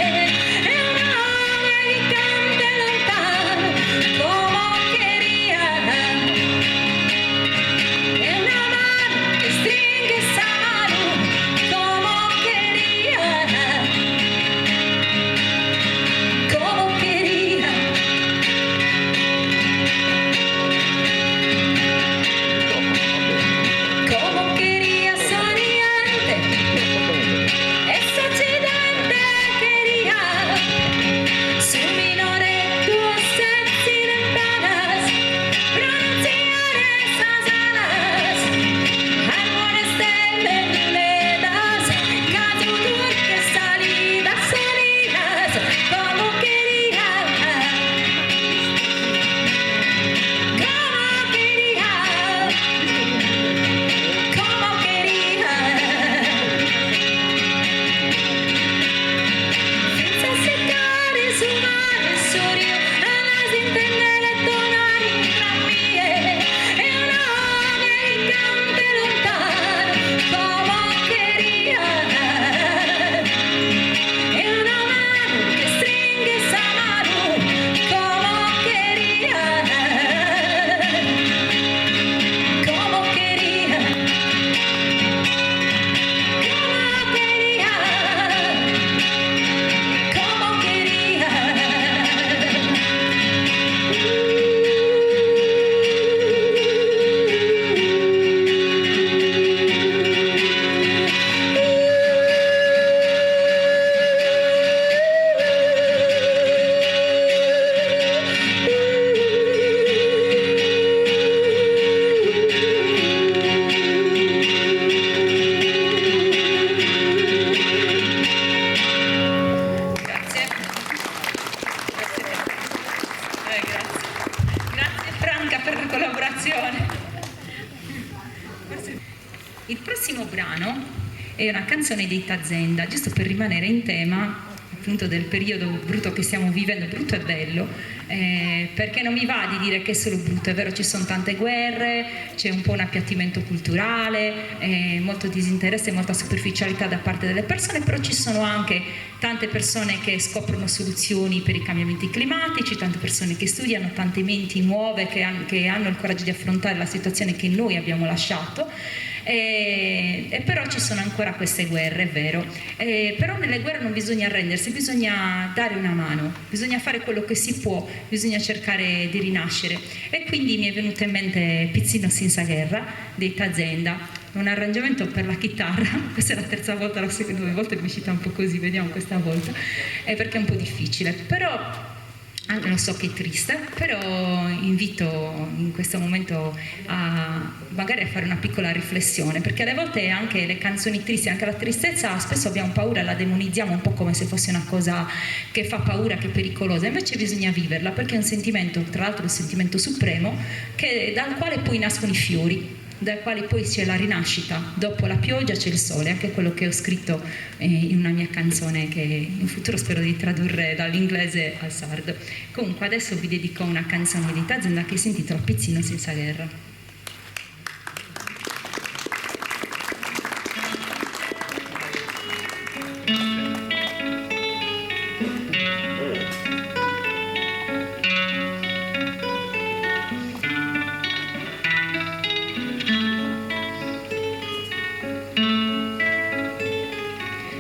e una 'oghe chi cantet lontanu como cheria e una manu chi stringhet sa manu como cheria como cheria. Como cheria s'Oriente e s'Occidente cheria su minorettu sezzidu in palas pro annunziare sas alas arbures de menduleddas casu durche salidas olias como cheria como cheria como cheria finzas seccare su mare su riu a las intendere torrare intro a mie e una 'oghe chi cantet lontanu como cheria e una manu chi stringhet sa manu como cheria como cheria como cheria como cheria. Grazie. Grazie. Grazie Franca per la collaborazione. Il prossimo brano è una canzone dei Tazenda, giusto per rimanere in tema appunto del periodo brutto che stiamo vivendo, brutto e bello, perché non mi va di dire che è solo brutto, è vero ci sono tante guerre, c'è un po' un appiattimento culturale, molto disinteresse, molta superficialità da parte delle persone, però ci sono anche tante persone che scoprono soluzioni per i cambiamenti climatici, tante persone che studiano, tante menti nuove che hanno il coraggio di affrontare la situazione che noi abbiamo lasciato. E però ci sono ancora queste guerre, è vero. Però nelle guerre non bisogna arrendersi, bisogna dare una mano, bisogna fare quello che si può, bisogna cercare di rinascere. E quindi mi è venuta in mente Pitzinnos in sa gherra dei Tazenda, un arrangiamento per la chitarra. Questa è la terza volta, la seconda due volte mi è uscita un po' così, vediamo questa volta, è perché è un po' difficile, però anche lo so che è triste, però invito in questo momento a magari a fare una piccola riflessione, perché alle volte anche le canzoni tristi, anche la tristezza, spesso abbiamo paura, la demonizziamo un po' come se fosse una cosa che fa paura, che è pericolosa, invece bisogna viverla, perché è un sentimento, tra l'altro un sentimento supremo, dal quale poi nascono i fiori. dai quali poi c'è la rinascita, dopo la pioggia c'è il sole, anche quello che ho scritto in una mia canzone che in futuro spero di tradurre dall'inglese al sardo. Comunque adesso vi dedico una canzone di Tazenda che si intitola Pitzinnos in sa gherra.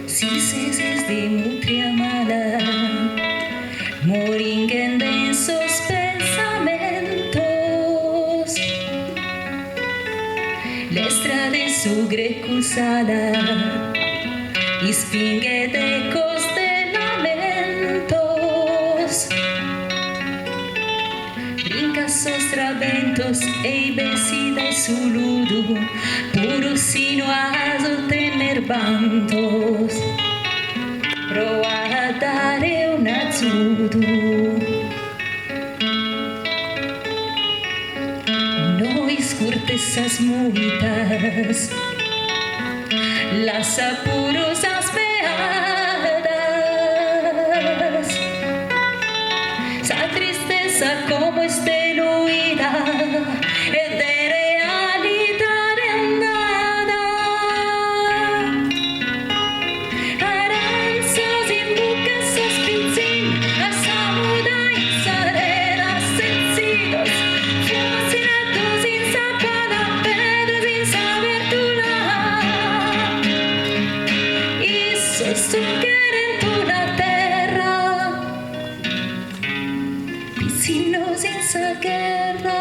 Si ses de mutria mala, moringhende in sos pensamentos, lestra de su grecu s'ala, ispinghet ecos de lamentos. Brincat sos trabentos e bessit dae su ludu, puru si no as a tenner bantos, proa a dare un'azudu. No iscurtes sas muitas, lassa puru sas peadas, sa tristesa como est diluida e de realidade andada. Arantzos in bucca sos pitzinnos a sa muda in s'arena setzidos fusiletos in sa pala pedras in sa bertula issos cherent una terra pitzinnos in sa gherra.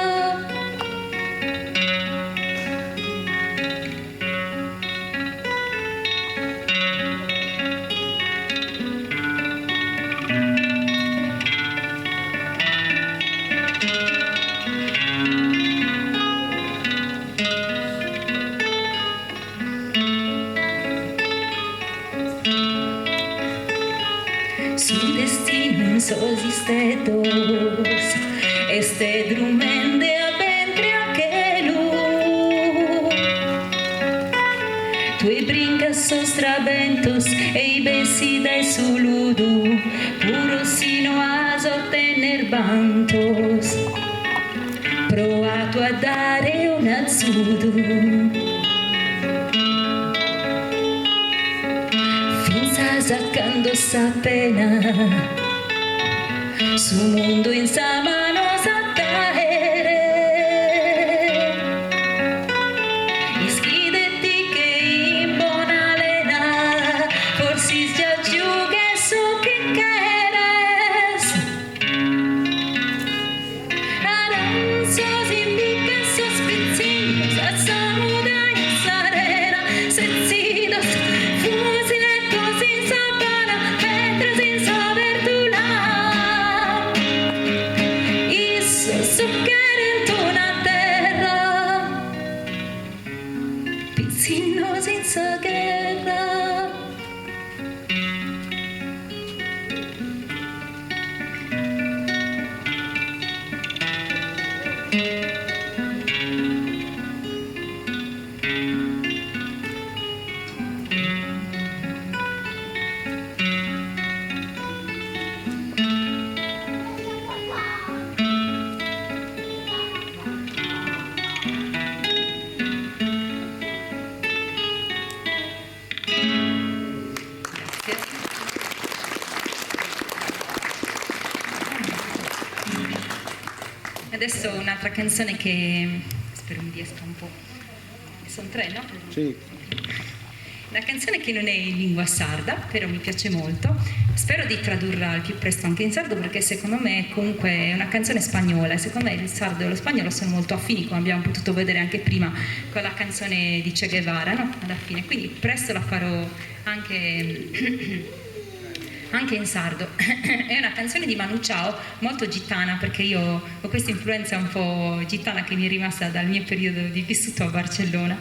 Su destinu in sos isteddos est drumende a bentre a chelu. Tue brincas sos trabentos e bessi dae su ludu, puru si no as a ottenner bantos, proa tue a dare un'azudu. Fintzas a cando sa pena su mundu in sa manu as a àere. Ischìdeti che in bona lena, forsis già giughes su chi cheres. Arantzos in bucca sos pitzinnos a sa muda in s'arena setzidos, fusiletos in sa pala, pedras in sa bertula. Issos cherent una terra, pitzinnos in sa gherra. Adesso un'altra canzone che spero mi riesca un po'. Sono tre, no? Sì. Una canzone che non è in lingua sarda, però mi piace molto. Spero di tradurla al più presto anche in sardo perché secondo me comunque è una canzone spagnola e secondo me il sardo e lo spagnolo sono molto affini, come abbiamo potuto vedere anche prima con la canzone di Che Guevara, no? Alla fine. Quindi presto la farò anche. anche in sardo. È una canzone di Manu Chao, molto gitana, perché io ho questa influenza un po' gitana che mi è rimasta dal mio periodo di vissuto a Barcellona.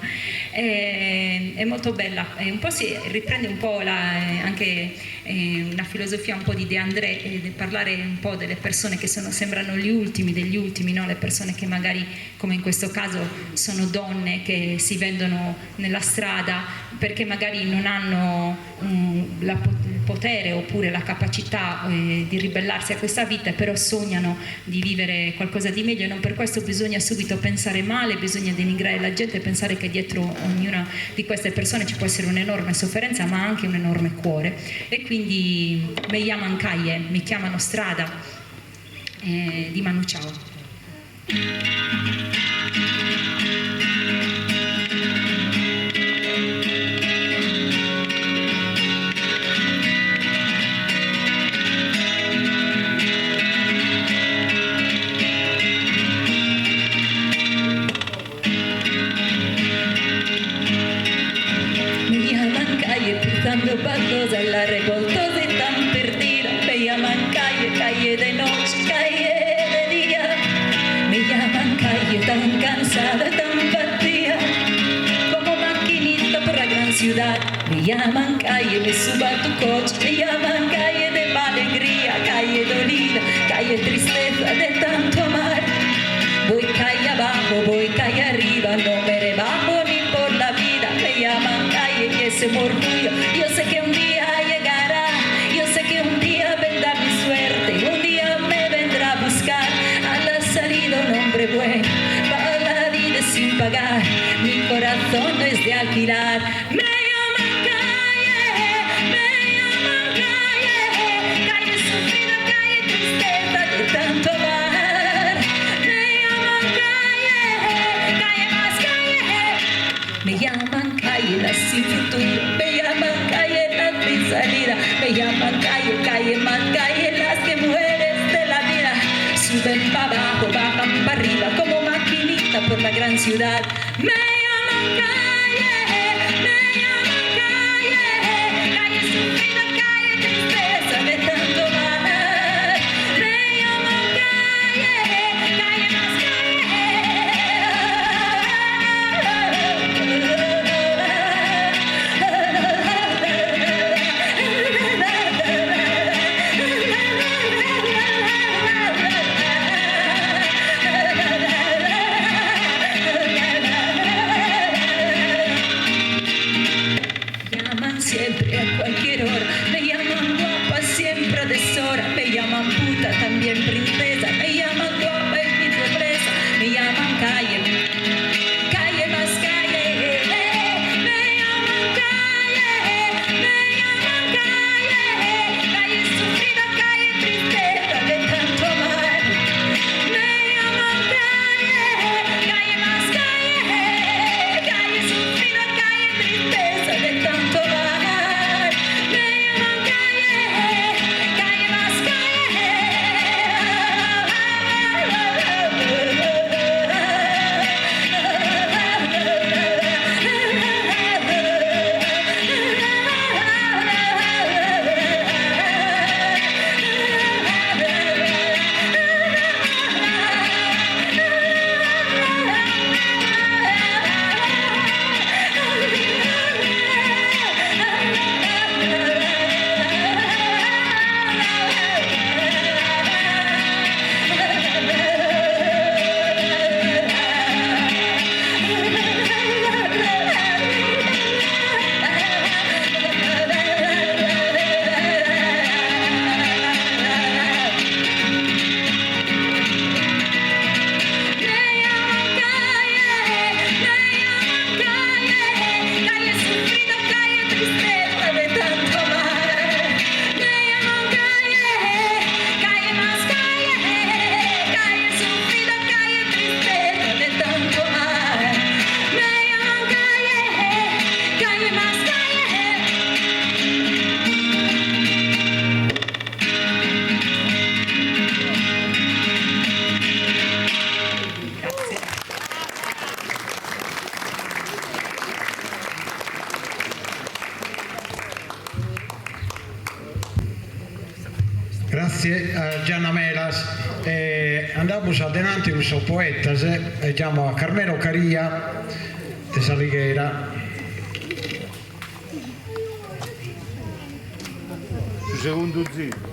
È, è molto bella, è un po' si riprende un po' la, anche eh, una filosofia un po' di De André, eh, di parlare un po' delle persone che sono, sembrano gli ultimi degli ultimi, no? le persone che magari, come in questo caso, sono donne che si vendono nella strada perché magari non hanno um, la, il potere oppure la capacità eh, di ribellarsi a questa vita, però sognano di vivere qualcosa di meglio e non per questo bisogna subito pensare male, bisogna denigrare la gente e pensare che dietro ognuna di queste persone ci può essere un'enorme sofferenza ma anche un enorme cuore. E quindi me llaman calle, mi chiamano strada eh, di Manu Chao. Me llaman calle pisando baldosa y la revoltosa y tan perdida. Me llaman calle, calle de noche, calle de día. Me llaman calle tan cansada, tan vacía. Como maquinita por la gran ciudad. Me llaman calle, me subo a tu coche. Me llaman calle de alegría, calle dolida, calle tristeza de tanto amar. Voy calle abajo, voy calle arriba, no me rebajo ni por la vida. Me llaman calle y ese orgullo. Yo sé que un día llegará, yo sé que un día vendrá mi suerte, un día me vendrá a buscar. A la salida un hombre bueno, para la vida sin pagar. Mi corazón no es de alquilar. Me llaman calle, me llaman calle, calle sufrida, calle tristeza de tanto amar. Me llaman calle, calle más calle. Me llaman calle la sin futuro, me llaman calle la sin salida, me llaman calle, calle más calle las que mujeres de la vida suben pa abajo, bajan pa arriba como maquinita por la gran ciudad. Me llaman calle, me llaman calle, calle sufrida, calle tristeza de tanto amar. Me llaman calle, calle más calle. Grazie a Gianna Melas. E andamus a denanti cun sos poetas e giamo a Carmelo Caria de S'Alighera. Su segundu ziru.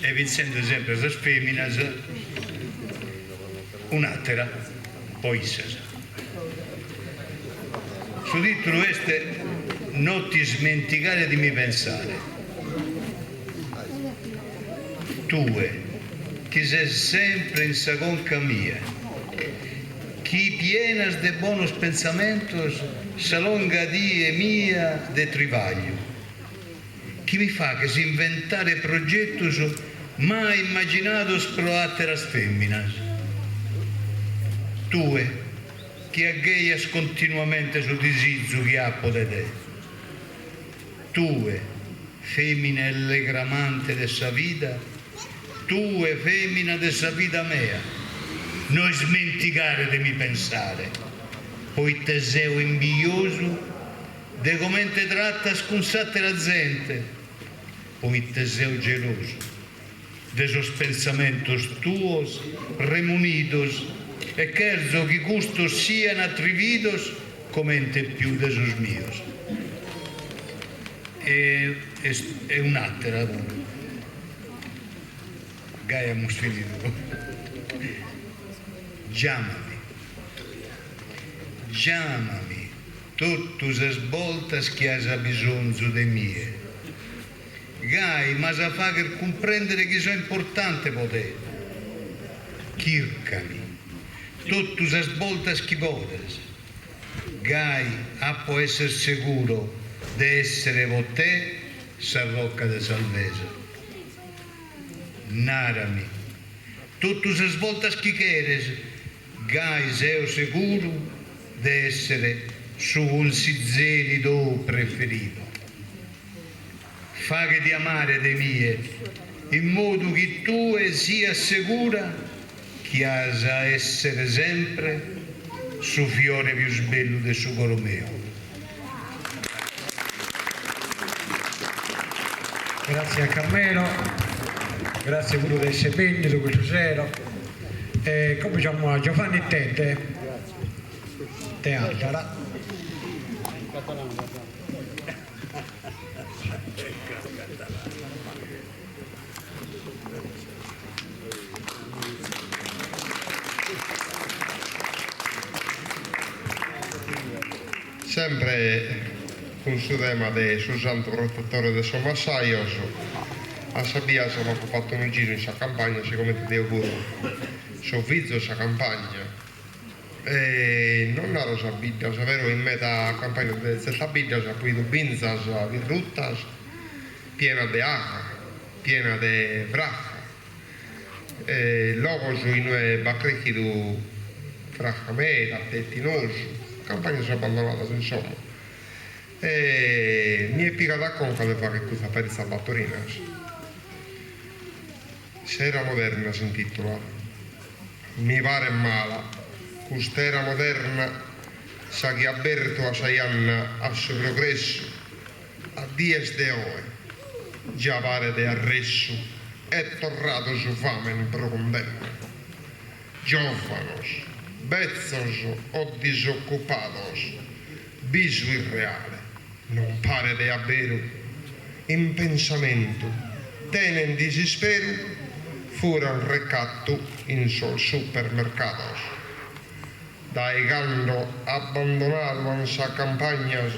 E pensende sempre a sas feminas, un'atera po issas. Su titulu est No ti smentigare di mi pensare. Tue, chi ses sempre in sa conca mia, chi pienas de bonos pensamentos sa longa die mia de trivagliu, chi mi faghes inventare progetos mai immaginados pro àteras fèminas. Tue, chi agheias continuamente su disizu chi apo de te. Tue, fèmina allegramante de sa vida, tue, fèmina de sa vida mea, no ismentigare de mi pensare, poite seo imbiosu de comente tratas cun s'àtera zente, poite seo gelosu de sos pensamentos tuos remunidos e cherzo chi custos sian atrividos comente pius de sos mios. E e un'àtera puru. Gai amus finidu. Giàmami. Giàmami totu sas boltas chi as bisonzu de mie. Gai m'as a fagher cumprèndere chi so importante po te. Chìrcami totu sas boltas chi podes. Gai apo a esser seguru de èssere po te sa rocca de salvesa. Nàrami totu sas boltas chi cheres, gai seo seguru de èssere su cunsizeri tou preferidu. Faghe-ti amare de mie, in modu chi tue sias segura chi as a èssere sempre su fiore pius bellu de su coro meu. Grazie a Carmelo, grazie puru de essere bennidu custu sero. E como giamo a Giovanni Tedde de Àldara. Sempre cun su tema de su santu protetore de sos massajos, a sa bias m'apo fatu unu giru in sa campagna, sigomente deo puru so fizu 'e sa campagna E non naro sas biddas, però in meda campagnas de tzertas biddas apo 'idu binzas dirrutas pienas de aja, pienas de fraja, logos inue b'at crèchidu fraja meda, tetinosu, campagnas abbandonadas insomma. E mi est pigada a conca de fagher custas paritzas batorinas. S'era moderna s'intìtulat. Mi paret mala cust'era moderna sa chi abertu at sa janna a su progressu, a dies de oe già paret de arressu est torradu su famen pro cundenna. Giovanos, betzos o disocupados, bisu irreale, non paret de aberu, in pensamentu tenen disisperu, furan recattu in sos supermercados. Dae cando abbandonadu an sas campagnas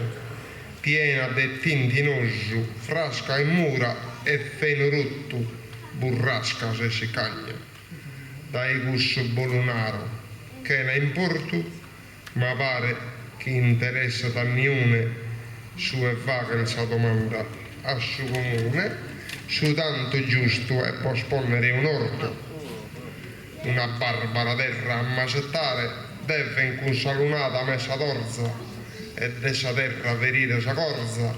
piena de tintinosu, frasca e mura e fenu ruttu, burrascas e sicagna. Dae cussu bolu naro, chena importu, Ma paret chi interessat a niune su 'e fagher sa domanda a su Comune, su tantu giustu 'e bos ponnere un'ortu. Una barbara terra a masettare deven cun sa lunada messadorza e de sa terra ferire sa corza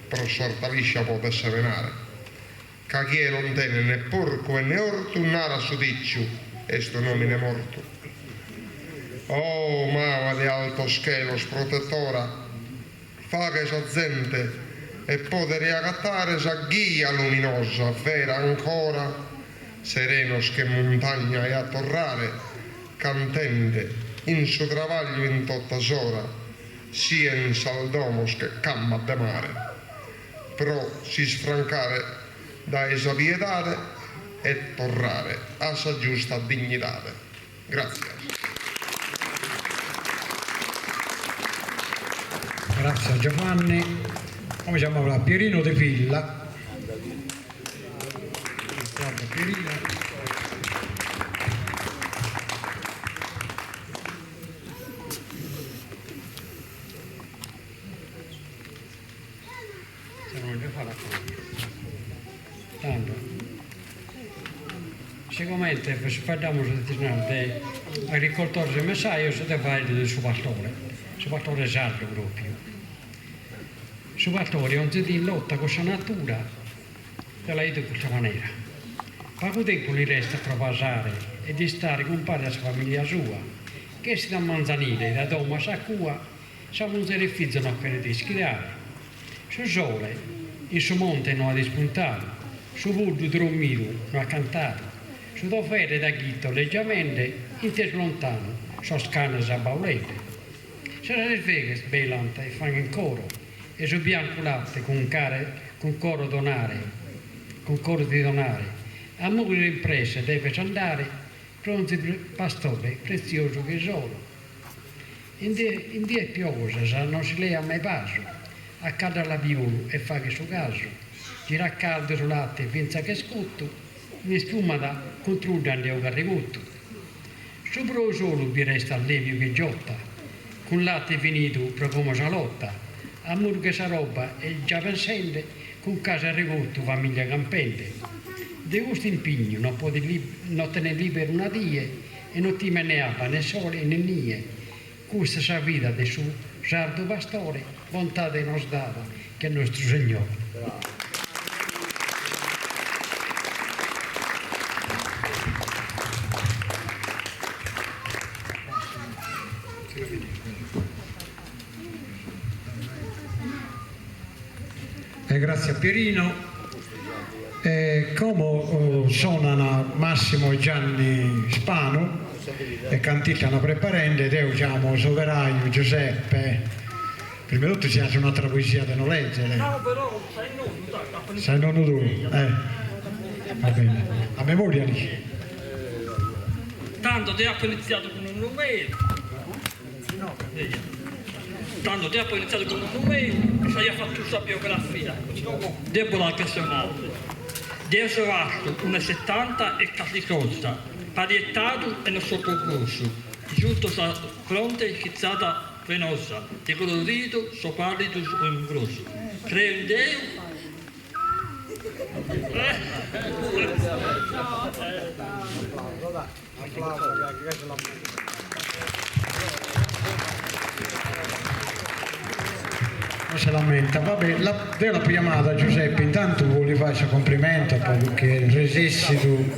pro s'ortaliscia poder semenare. Ca chie non tenet ne porcu e ne ortu narat su diciu, est un'omine mortu. Oh mama de altos chelos protettora, faghe sa zente 'e podere agatare sa ghia luminosa vera ancora, serenos che muntagna e a torrare cantende in su trabagliu in tota s'ora, sien sas domos che camba de mare. Pro s'isfrancare dae sa piedade e torrare a sa giusta dignidade. Gràtzias. Gràtzias Giovanni. Como giamaus a Pierino De Villa. Pierino. Tando, sigomente faeddamus de agricoltores e messajos deo faeddo de su pastore, su pastore sardu propriu. Su pastore onzi die in lotta cun sa natura, deo la 'ido in custa manera, pagu tempus li restat pro pasare e de istare cumpare a sa familia sua, ch'essit a manzanile dae domo a sa cua Sa muzere e fizos no cheret ischidare. Su sole in su monte no at ispuntadu, su puddu drommidu no at cantadu, su dovere da chito l'est giamende intesu lontanu sos canes abbaulende. Sas erveghes belant e faghen coro e su biancu latte cun care cun coro donare cun coro di donare. A mùghere in presse deves andare pro onzi pastore pretziosu che s'oro. In dies piosas non si leat mai pasu, a caddu a labiolu e faghet su casu, girat caldu su latte fintzas ch'est cottu, un'ispuma cun trudda nde 'ogat regottu. Su brou solu bi restat lebiu che giotta, cun latte finidu pro como sa lotta, a murgher sa roba est già pensende cun casu e regottu famiglia campende. De custu impignu non podet non tenet liberu una die E no timet ne abba, ne sole e ne nie. Custa est sa vida de su sardu pastore, bontade nos dat che nostru Segnore. E gratzias Pierino. E como sonan Massimo e Gianni Spanu e cantitana preparende, deo giamo s'operaju Giuseppe, prima 'e totu si as un'atera poesia de nos leggere. No però sa 'e nonnu dai. Sa 'e nonnu tuu, eh va bene, a memoria li. Tando deo apo iniziadu cun nonnu meu. Tando deo apo iniziadu cun nonnu meu e s'aiat fatu sa biografia, deo bos la cherzo narrer. Deo so artu unu e setanta e carchi cosa, parietadu e non so gogosu, giuto sa fronte chizada venosa, de coloridu so pallidu o umbrosu, creo in Deu Non si lamenta, va bè, deo l'apo jamadu a Giuseppe intantu po li fai su cumplimentu po chi est resessidu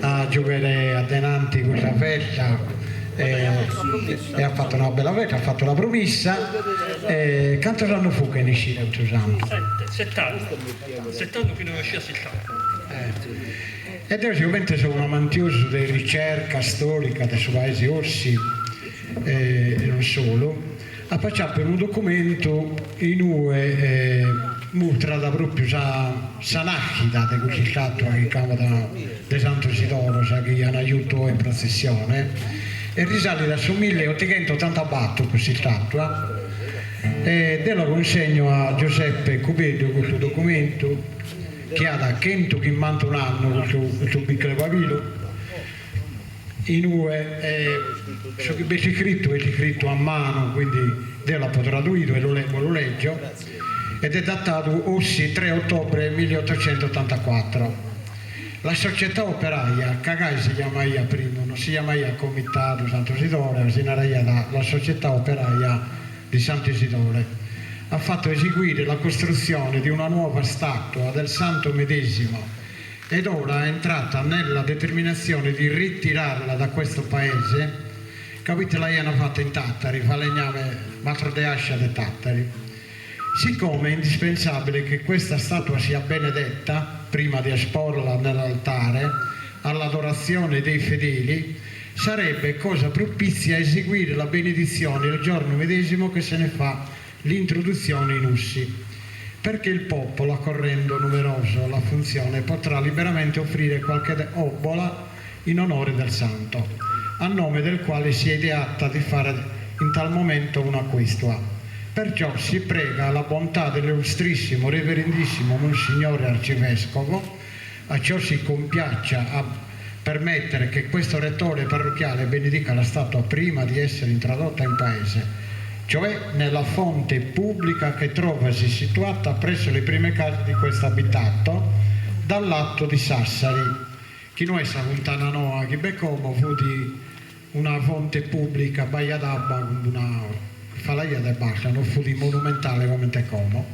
a giughere adenanti custa festa e at fatu una bella festa, at fatu una promissa e cantos annos fut chi est nescidu custu santu? Sett'annos, sett'annos chi no esciat s'istatua. E deo sigomente so un'amantiosu de ricerca storica de su paesi Ossi e non solu, apo aciapadu unu documentu in ue mustrat propriu sa sa nachida de custa istatua chi giamat de Santu Isidoro, sa chi an giutu oe in protzessione, e risalit a su milleottighentotantabattor custa istatua, e deo la cunsegno a Giuseppe Cubeddu custu documentu chi at chentuchimbantun'annu custu custu bicculu 'e pabilu, in ue su chi b'est iscritu est iscritu a manu, quindi deo l'apo traduidu e lu bos lu leggio, ed est datadu Ossi tre ottobre milleottocentoottantaquattro. La società operaia, ca gai si jamaiat primu, non si jamaiat Comitadu Santu Sidore, si naraiat la società operaia di Santu Isidore, ha fatto eseguire la costruzione di una nuova statua del santo medesimo. Ed ora è entrata nella determinazione di ritirarla da questo paese, ca poite l'aiant fata in Tàtari, falegname, mastro de ascia de Tàtari. Siccome è indispensabile che questa statua sia benedetta prima di esporla nell'altare all'adorazione dei fedeli, sarebbe cosa propizia eseguire la benedizione il giorno medesimo che se ne fa l'introduzione in Ussi, perché il popolo, accorrendo numeroso alla funzione, potrà liberamente offrire qualche obbola in onore del santo, a nome del quale si è ideata di fare in tal momento una questua. Perciò si prega la bontà dell'illustrissimo reverendissimo Monsignore Arcivescovo, a ciò si compiaccia a permettere che questo rettore parrocchiale benedica la statua prima di essere introdotta in paese, cioè nella fonte pubblica che trovasi situata presso le prime case di questo abitato, dal lato di Sassari. Chi no est sa funtana noa chi b'est como fut una fonte pubblica b'aiat abba cun una falaiat e basta, no fut monumentale comente como.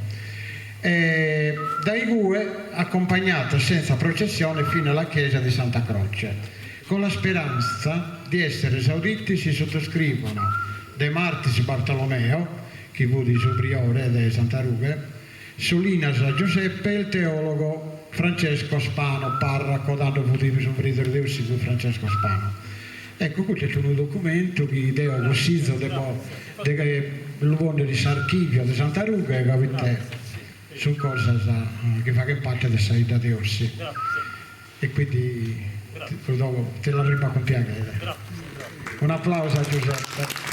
E dae igue accompagnata senza processione fino alla chiesa di Santa Croce. Con la speranza di essere esauditi si sottoscrivono De Martis Bartolomeo, chi fut su priore de Santa Rughe, Solinas Giuseppe e il teologo Francesco Spano, parraco, tando fut su preìderu de Ossi fut Francesco Spano. Ecco, custu est unu documentu chi deo cussizo de de lu ponnere in s'archivio de Santa Rughe ca poite sunt cosas chi faghent parte de sa 'idda de Ossi e quindi ti l'arribo cun piaghere. Un'aplauso a Giuseppe.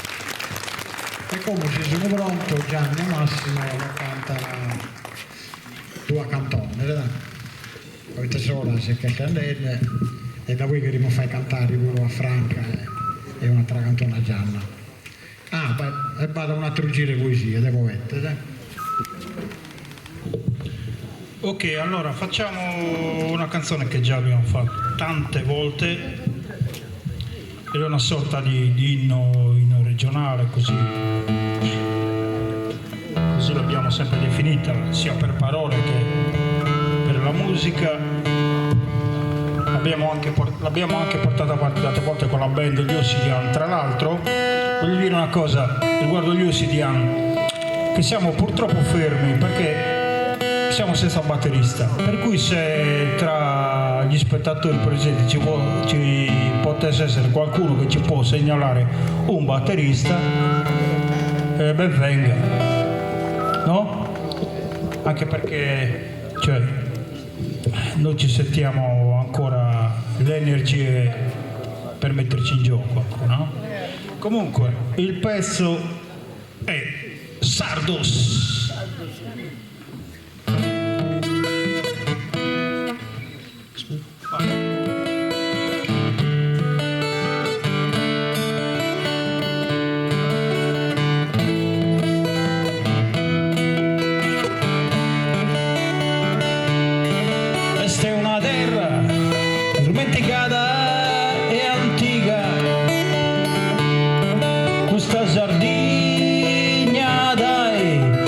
E como si sun prontos Gianni e Massimo nos cantan duas cantones dai. Poite s'ora si ch'est andende e da poi cherimus fai cantare puru a Franca e un'atera cantone a Gianna. Ah, e b'at un'ateru giru 'e poesia de poetes. Ok, allora facciamo una canzone che già abbiamo fatto tante volte, ed è una sorta di, di inno, inno regionale, così, così l'abbiamo sempre definita, sia per parole che per la musica. L'abbiamo anche, l'abbiamo anche portata avanti tante volte con la band gli Ossidian. Tra l'altro, voglio dire una cosa riguardo gli Ossidian, che siamo purtroppo fermi perché siamo senza batterista. Per cui se tra gli spettatori presenti ci, può, ci potesse essere qualcuno che ci può segnalare un batterista, eh, ben venga. No? Anche perché cioè, noi ci sentiamo ancora le energie per metterci in gioco, no? Comunque, il pezzo è Sardos. Est una terra ismentigada e antiga, custa Sardigna dae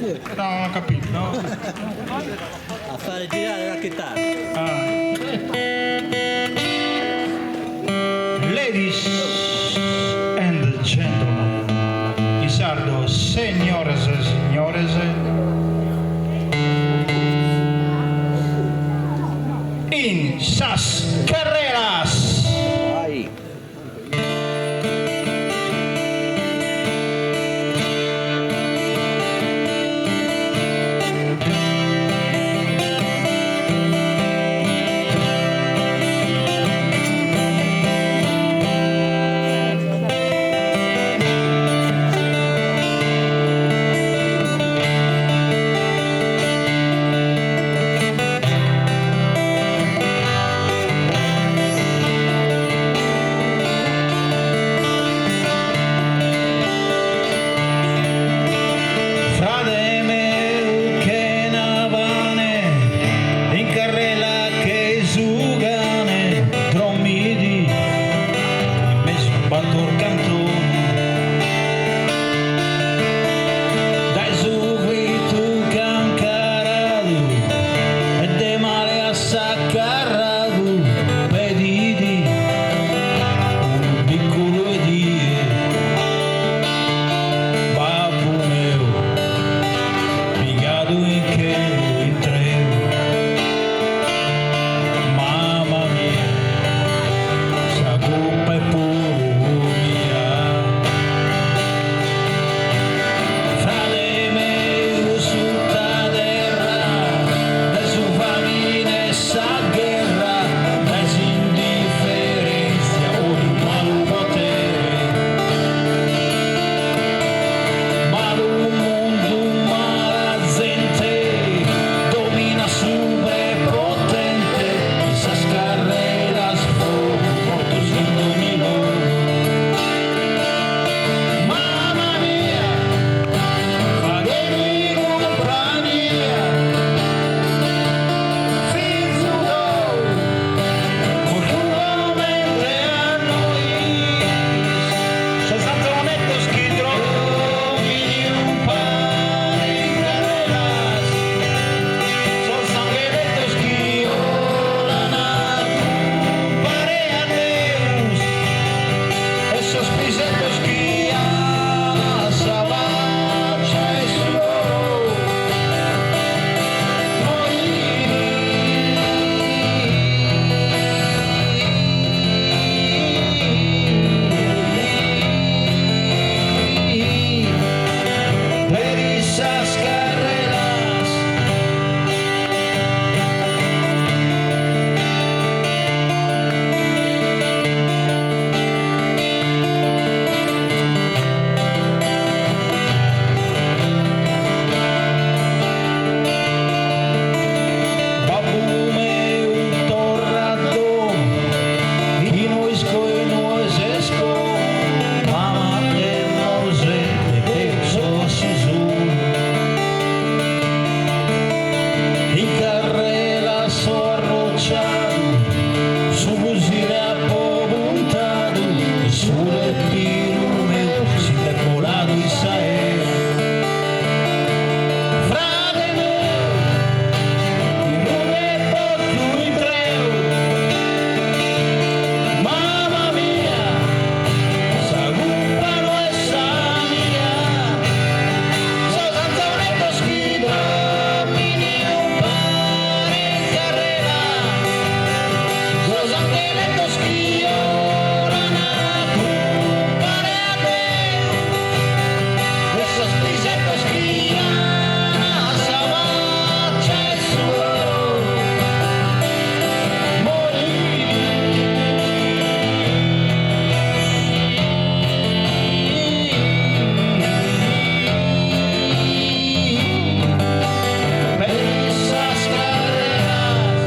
No, non ho capito. No. A fare girare la chitarra. Ah. Ladies and gentlemen, in sardo segnores e signores, in sas carreras! Frade meu chena pane, in carrela che su cane, drommidi in mesu a battor cantone. Dae su fritu cancaradu e de male assacarradu, pedidi unu bicculu 'e die. Babbu meu, pigadu in chelu intreu, mama mia, sa culpa est puru mia. Frade meu sutta terra, dae su famine e sa gherra, dae s'indiferentzia odiu malu potere. Malu mundu, mala zente, domina su prepotente, in sas carreras fogu, mortos in dogni logu. Mama mia, faghemi cumpagnia, fizu tou, mortu comente a nois, sos anzoneddos chi drommini umpare in carreras, sos angheleddos chi 'olan umpare a Deus, e sos piseddos chi an sa faccia 'e su coro. Per sas carreras. Babbu meu torra a domo, chi no isco inue ses como, mama e Mosè, deo so a su solu. In carrela so arrocciadu, su fusile apo puntadu, e su respiru meu si nd'est boladu in s'aera. Frade meu, in rughe totu intreu, mama mia, sa culpa no est sa mia, sos anzoneddos chi drommini umpare in carrela, sos angheleddos chi 'olan umpare a Deus, e sos piseddos chi an sa faccia 'e su coro. Per sas carreras.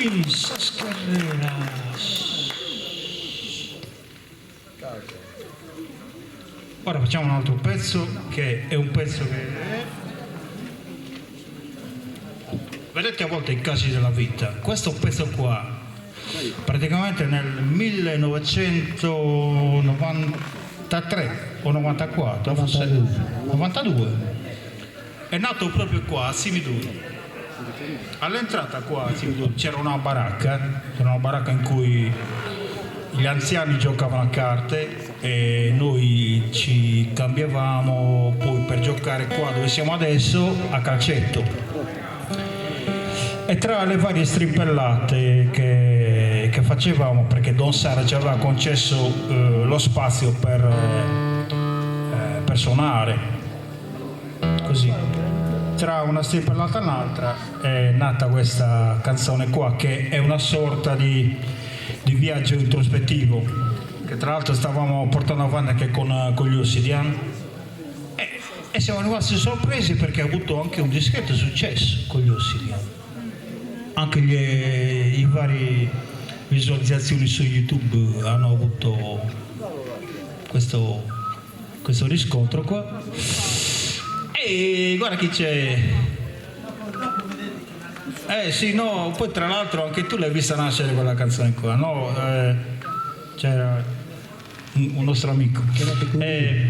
In sas carreras. Ora facciamo un altro pezzo che è un pezzo che... Vedete a volte i casi della vita. Questo pezzo qua, praticamente nel 1993 o 94, forse 92, è nato proprio qua a Simiduri. All'entrata qua a Simiduri c'era una baracca, c'era una baracca in cui gli anziani giocavano a carte e noi ci cambiavamo poi per giocare qua dove siamo adesso a calcetto. E tra le varie strimpellate che, che facevamo, perché Don Sara ci aveva concesso eh, lo spazio per, eh, per suonare, così, tra una strimpellata e l'altra è nata questa canzone qua che è una sorta di, di viaggio introspettivo, che tra l'altro stavamo portando avanti anche con, con gli Ossidian. E, e siamo rimasti sorpresi perché ha avuto anche un discreto successo con gli Ossidian. Anche gli, i vari visualizzazioni su YouTube hanno avuto questo, questo riscontro qua. E guarda chi c'è. Eh sì, no, poi tra l'altro anche tu l'hai vista nascere quella canzone qua, no? Eh, c'era un, un nostro amico. Eh,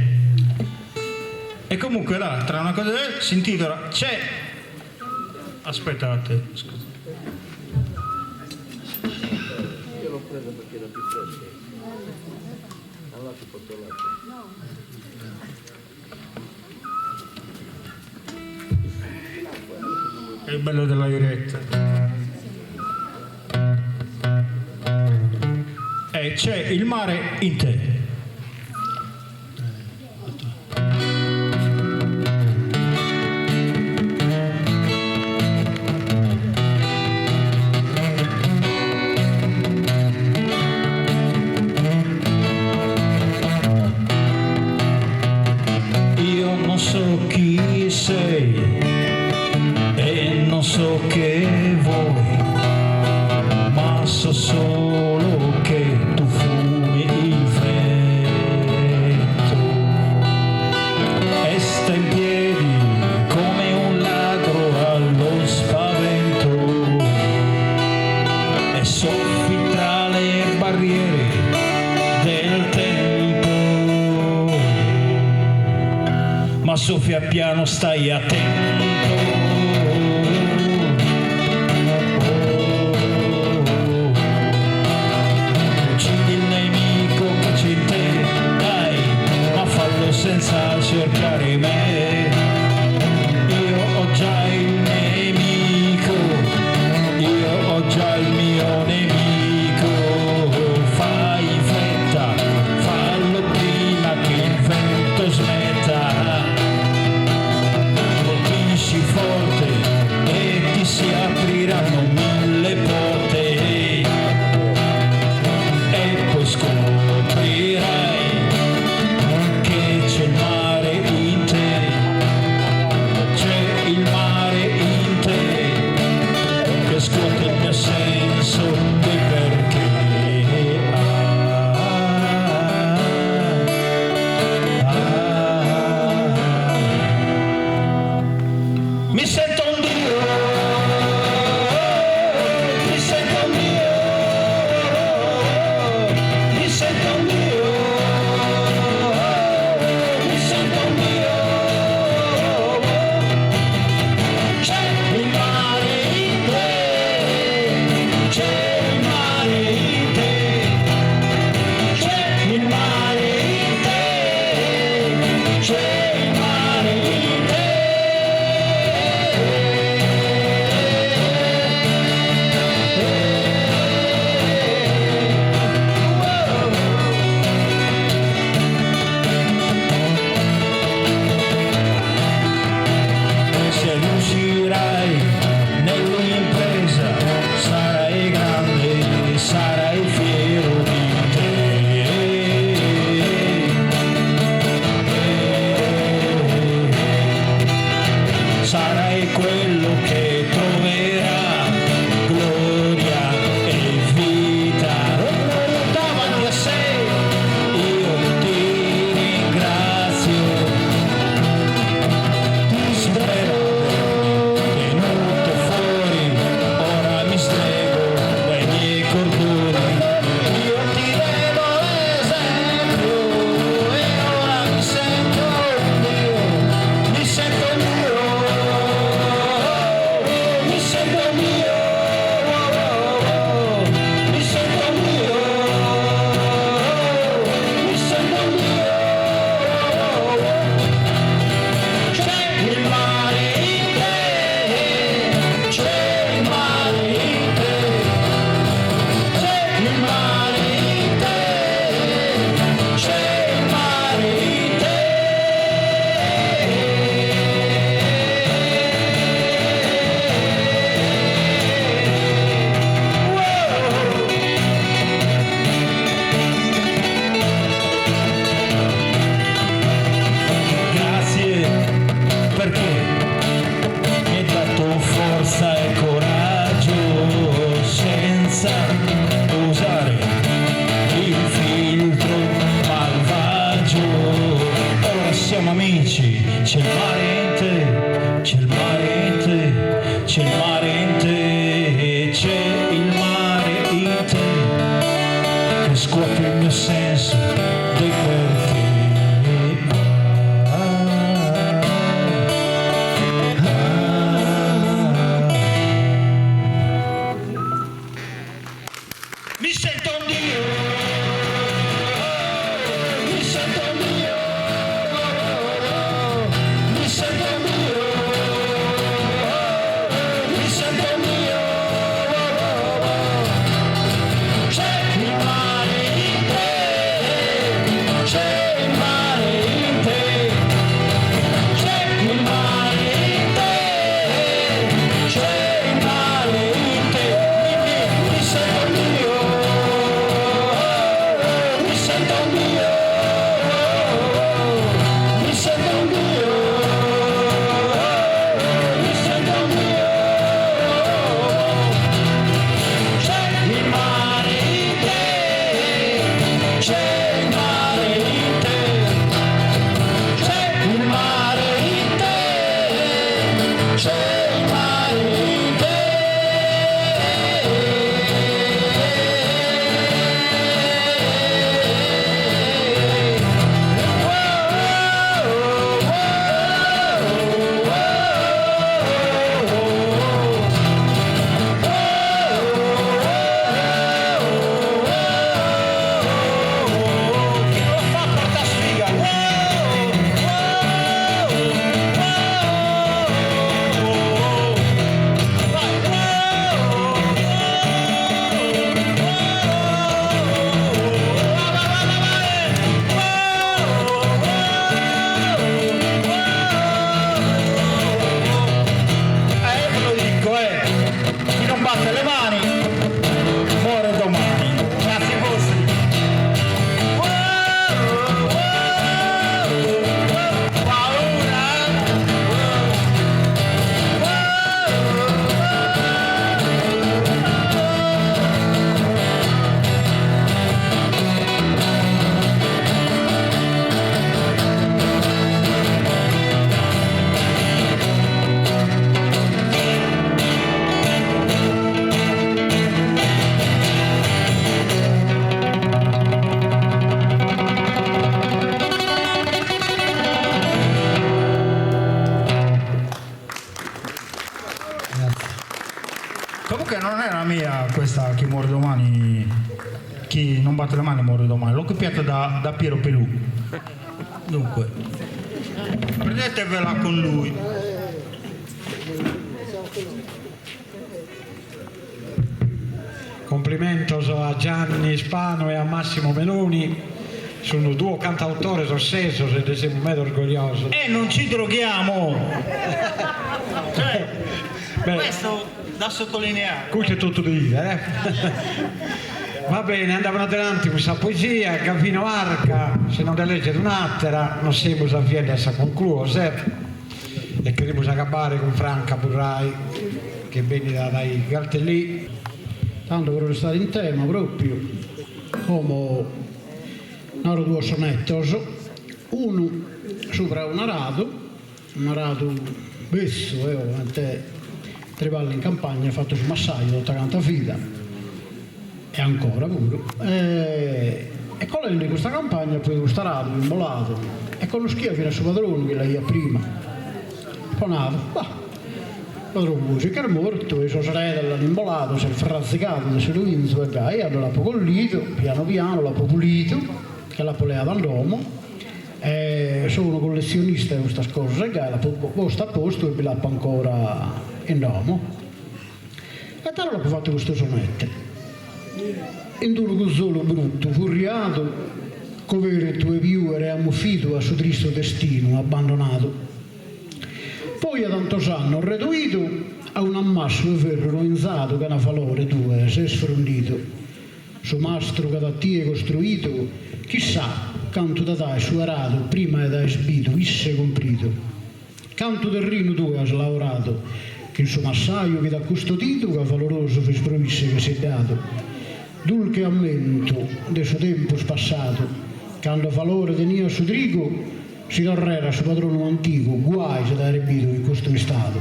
e comunque là, tra una cosa e si intitola C'è. Aspettate, scusa. Io l'ho presa perché era più fresca. Allora ti porto latte. È il bello della diretta. E c'è il mare in te. Io non so chi sei e non so che vuoi, ma so solo che tu fumi il vento e stai in piedi come un ladro allo spavento e soffi tra le barriere del tempo. Ma soffia piano, stai attento. Uccidi il nemico che c'è in te, dai, ma fallo senza cercare me. Io ho già il nemico, io ho già il mio nemico. Fai in fretta, fallo prima che il vento smetta. Colpisci forte e ti si apriranno mille porte. E poi scoprirai che c'è il mare in te, c'è il mare in te, che scuote il mio senso del perché. Ah, ah, ah. Mi sento un Dio, mi sento un Dio, mi sento un Dio, mi sento un Dio. C'è il mare in te, c'è il mare in te, c'è il mare in te, c'è il mare in te. Se riuscirai nell'impresa sarai grande, sarai fiero di te. Sarai quello che troverà gloria C'è il mare in te, c'è il mare in te, che scuote il mio senso del perché. Ah, ah, ah. Mi sento un Dio, mi sento un Dio, mi sento un Dio, mi sento un Dio. C'è il mare in te, c'è il mare in te, c'è il mare in te, c'è il mare in te. Mi, mi sento un Dio, mi sento un Dio, mi sento un Dio, mi sento un Dio. C'è il mare in te, c'è il mare in te, c'è il mare in te, c'è il mare in te. Chi lo fa porta sfiga. Ve lo dico, chi non batte le mani muore domani. Grazie vostri. Comunque non era mia questa chi muore domani, chi non batte le mani muore domani, l'ho copiata da Piero Pelù. Dunque, prendetevela con lui. Complimentos a Gianni Spano e a Massimo Meloni, sono due cantautori ossesos e ne siamo molto orgogliosi. E non ci droghiamo! Beh, questo da sottolineare. Questo è tutto da dire, eh? Va bene, andiamo avanti con questa poesia. Gavino Arca, se non la legge un'altra, non siamo a viene a conclusa. E queremos acabbare con Franca Burrai, che viene dai Galtellì. Tanto per restare in tema proprio, come naro due sonettos, uno sopra un arado, un arado besso, ovviamente tre palle in campagna, fatto su massaio, tutta quanta fida, e ancora pure. E con lei di questa campagna poi questo arado immolato, e con lo schia fino al suo padrone che l'ha prima. Poi nato, bah, padrone che era morto, e sua sorella l'hanno immolato, si è frazzicato, si è ruinzo e gai, e allora l'ha collito, piano piano l'ha pulito, che l'ha poleato all'uomo. Sono collezionista di queste cose, che l'ha posta a posto e l'ha ancora in domo. E allora l'ho fatto questo sonetto. In un cuzzolo brutto, furriato, coperto e più era ammuffito a suo tristo destino, abbandonato. Poi a tanto sanno reduito a un ammasso di ferro rovinzato che una falore due si è sfrondito. Su mastro che da tie costruito, chissà canto da dai su arato prima da esbito, isse comprito. Canto del rino due has lavorato, che in su massaio che da custodito, che valoroso fes provisse che si è dato. Dulche ammento de suo tempo spassato, quando valore tenia su trigo, si torrera su padrone antico, guai se da rebito in questo stato.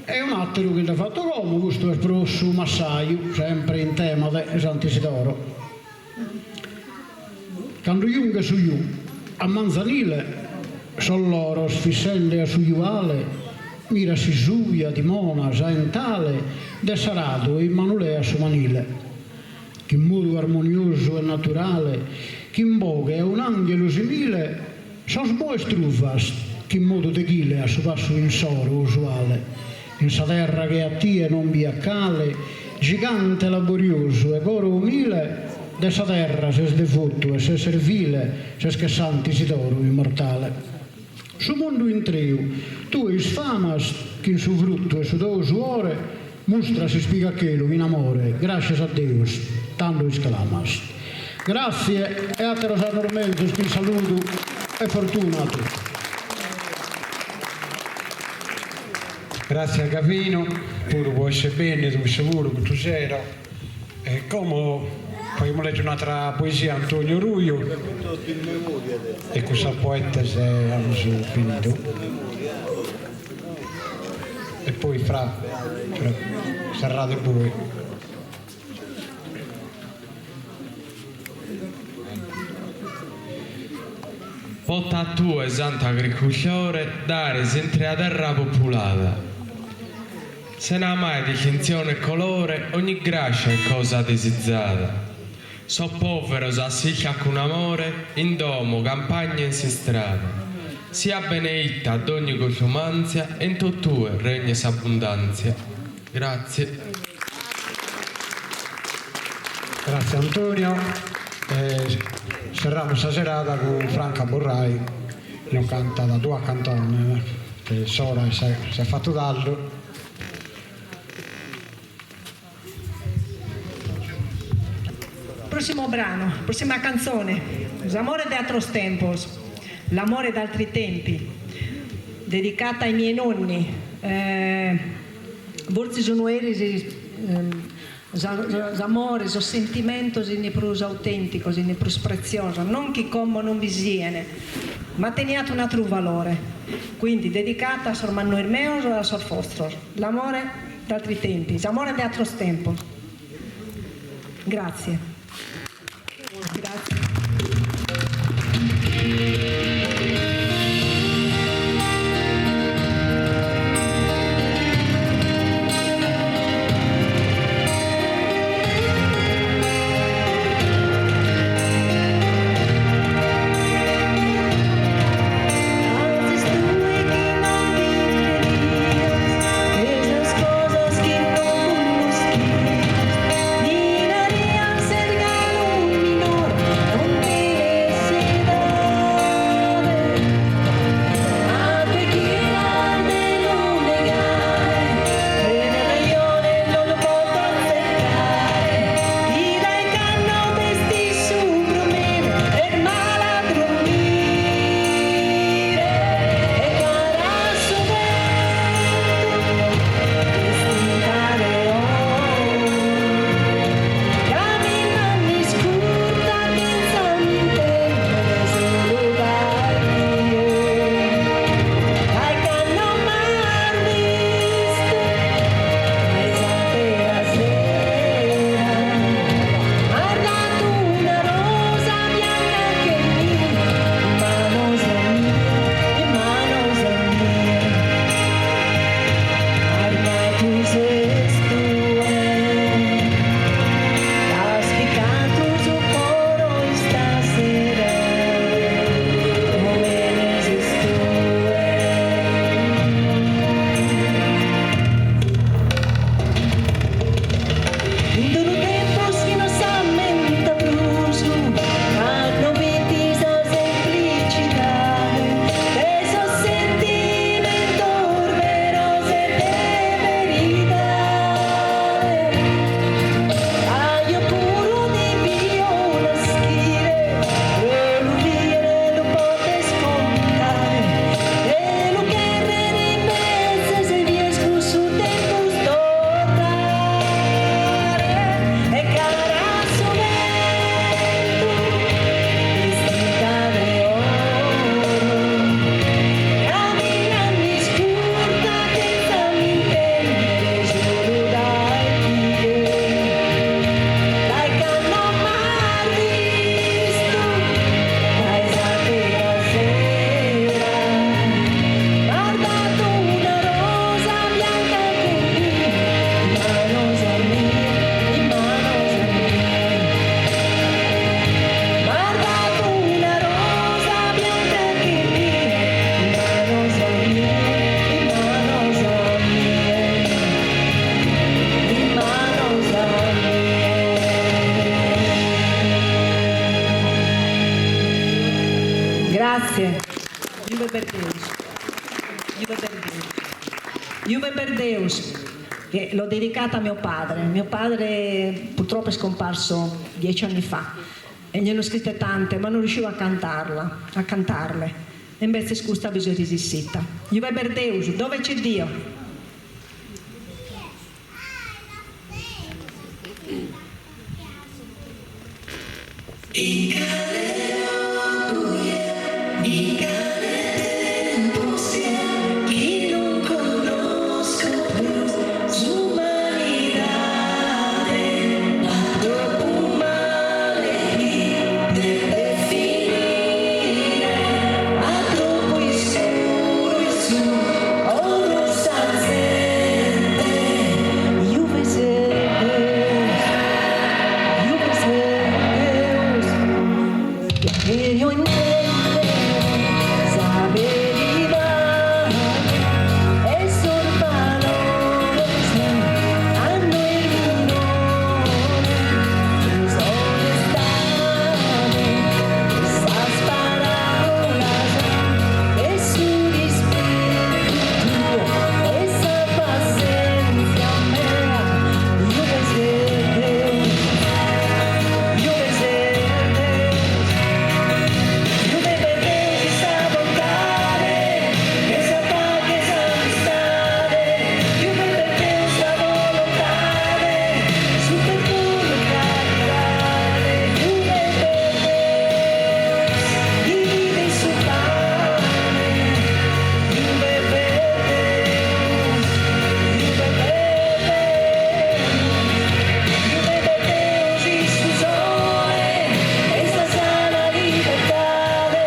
E un'àteru chi nd'at fatu como, custu est pro su massaju, sempre in tema de Sant'Isidoro. Cando junghet su ju a manzanile, sos loros fissende a su juale, mira si subia, timona, sa 'entale de s'aradu e in manu leat su manile. Chin modu armoniosu e naturale, chin boghe 'e un'anghelu simile, sos boes truvas chin modu deghile a su passu insoro usuale. In sa terra che a tie non bi at cale, gigante laboriosu 'e coro umile, de sa terra ses devotu e ses servile, ses che Sant'Isidoro immortale. Su mundu intreu tue isfamas chin su fruttu 'e su tou suore, mustras s'ispiga a chelu chin amore, grascias a Deus tando isclamas. Grazie e ateros annos menzus chin saludu e fortuna a totu. Grazie a Gavino puru po essere bennidu issu puru custu sero e como faghimus legere un'atera poesia Antonio Ruiu e cun sos poetes amus finidu e poi fra serrade bois. Pota tue, santu agricultore, dare s'intrea terra populada. Sena mai distintzione 'e colore, ogni grascia e cosa disizada. Sos poveros assistia cun amore, in domo, campagna e in s'istrada. Siat beneitta dogni costumantzia e in totue regnet s'abbundantzia. Grazie. Grazie Antonio. E serramus sa serada cun Franca Burrai chi nos cantat duas cantones, che s'ora s'est fatu tardu. Prossimo brano, prossima canzone, S'amore de atros tempos, L'amore d'altri tempi, dedicata ai miei nonni. Fortzis unu eris s'amore, sos sentimentos in prus autenticos, in prus pretziosos, non chi como non bi sien, ma teniat un'atru valore. Quindi dedicata a sos mannois meos e a sos fostros. L'amore d'altri tempi, s'amore de atros tempos. Grazie. Juve per Deus. Juve per Deus, che l'ho dedicata a mio padre. Mio padre purtroppo è scomparso 10 anni fa e gliene ho scritte tante, ma non riuscivo a cantarla, a cantarle. E invece custa bi so resissita. Juve per Deus, dove c'è Dio? In cale logu in cale tempus chi non connosco pius s'umanidade b'at troppu male chi devet finire b'at troppu iscuru in su coro 'e sa zente. Juve Deus, Juve Deus, cherjo intendere sa veridade e sos valores a nois minores s'onestade sas paraulas e su rispettu tuo e sa passenzia mea. Juve Deus, Juve Deus, Juve per Deus sa bontade e sa pace e s'amistade, Juve per Deus sa volontade, su perdonu e caridade, Juve per Deus, divide su pane, Juve per Deus, Juve per Deus, Juve per Deus in su sole e sa sana libertade,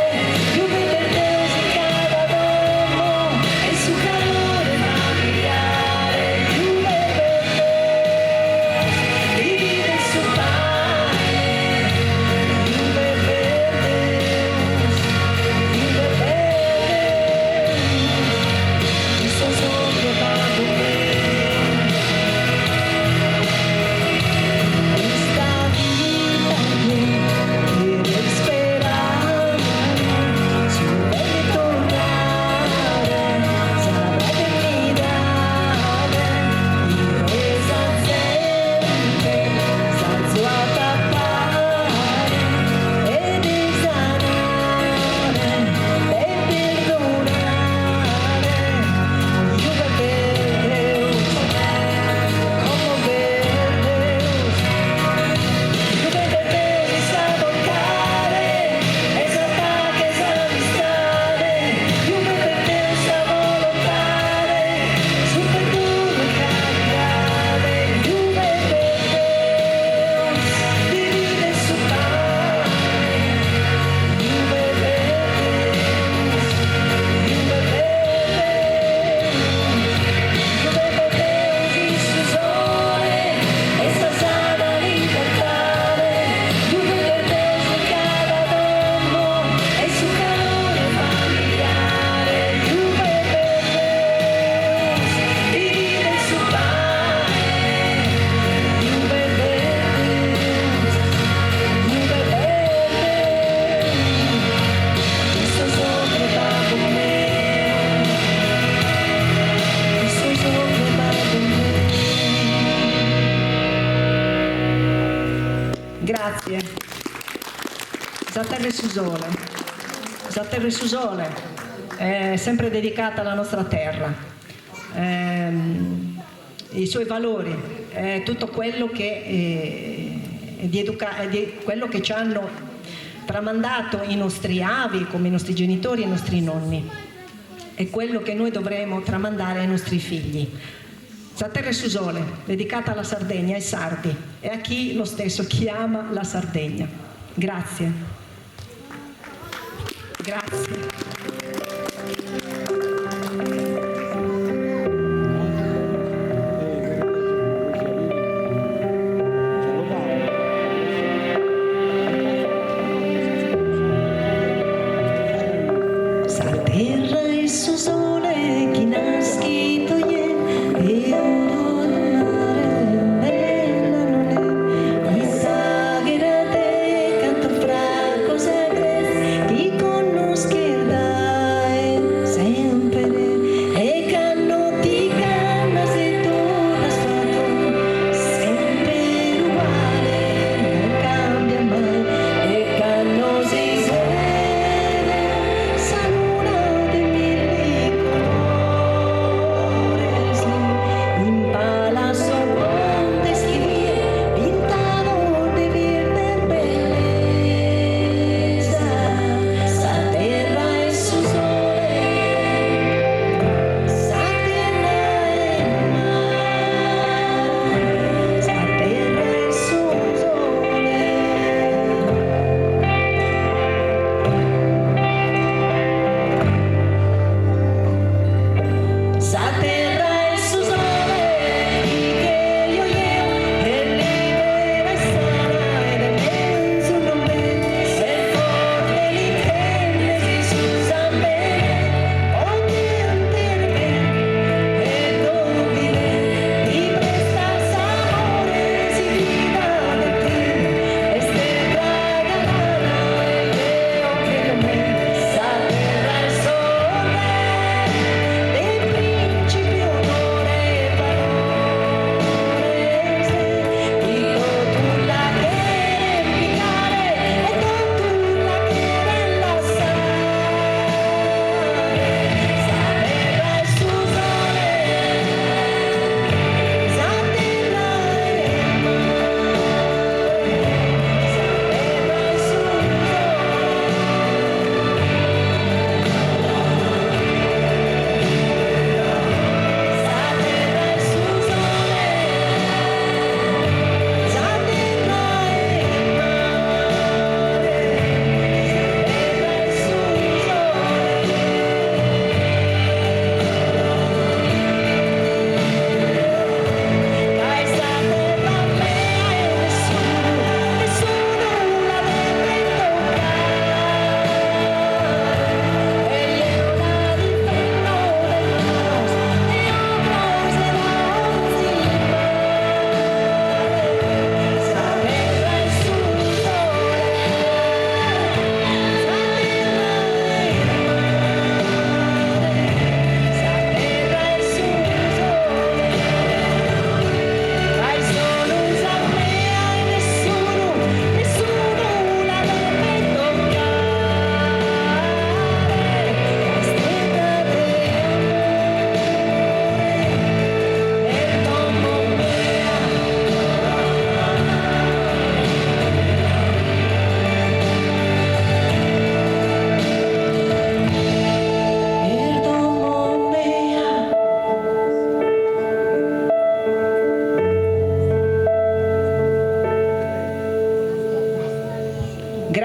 Juve per Deus in cada domo e su calore familiare, Juve per Deus, divide su pane, Juve per Deus, Juve per Deus, in su babbu meu. Custa vida cherjo isperare, su bene torrare, sa fraternidade, inue sa zente s'azuat a pare e de sanare e perdonare. Juve per Deus, como per Deus, Juve per Deus sa bontade e sa pace e s'amistade, Juve per Deus sa volontade, su perdonu e caridade, Juve per Deus, divide su pane, Juve per Deus, Juve per Deus, Juve per Deus in su sole e sa sana libertade, Juve per Deus in cada domo e su calore familiare, Juve per Deus, divide su pane, Juve per Deus, Juve per Deus, in su babbu meu, in su babbu meu. Grazie. Sa terra e su sole. Sa terra e su sole è sempre dedicata alla nostra terra. I suoi valori, è tutto quello che, è di quello che ci hanno tramandato i nostri avi, come i nostri genitori e i nostri nonni. È quello che noi dovremo tramandare ai nostri figli. Sa terra e su sole, dedicata alla Sardegna, ai sardi e a chi lo stesso chi ama la Sardegna. Grazie. Grazie. Sa terra e su sole chi naschidu est e bella non è in s'aghera de cantos fragos agrestes chi connoschet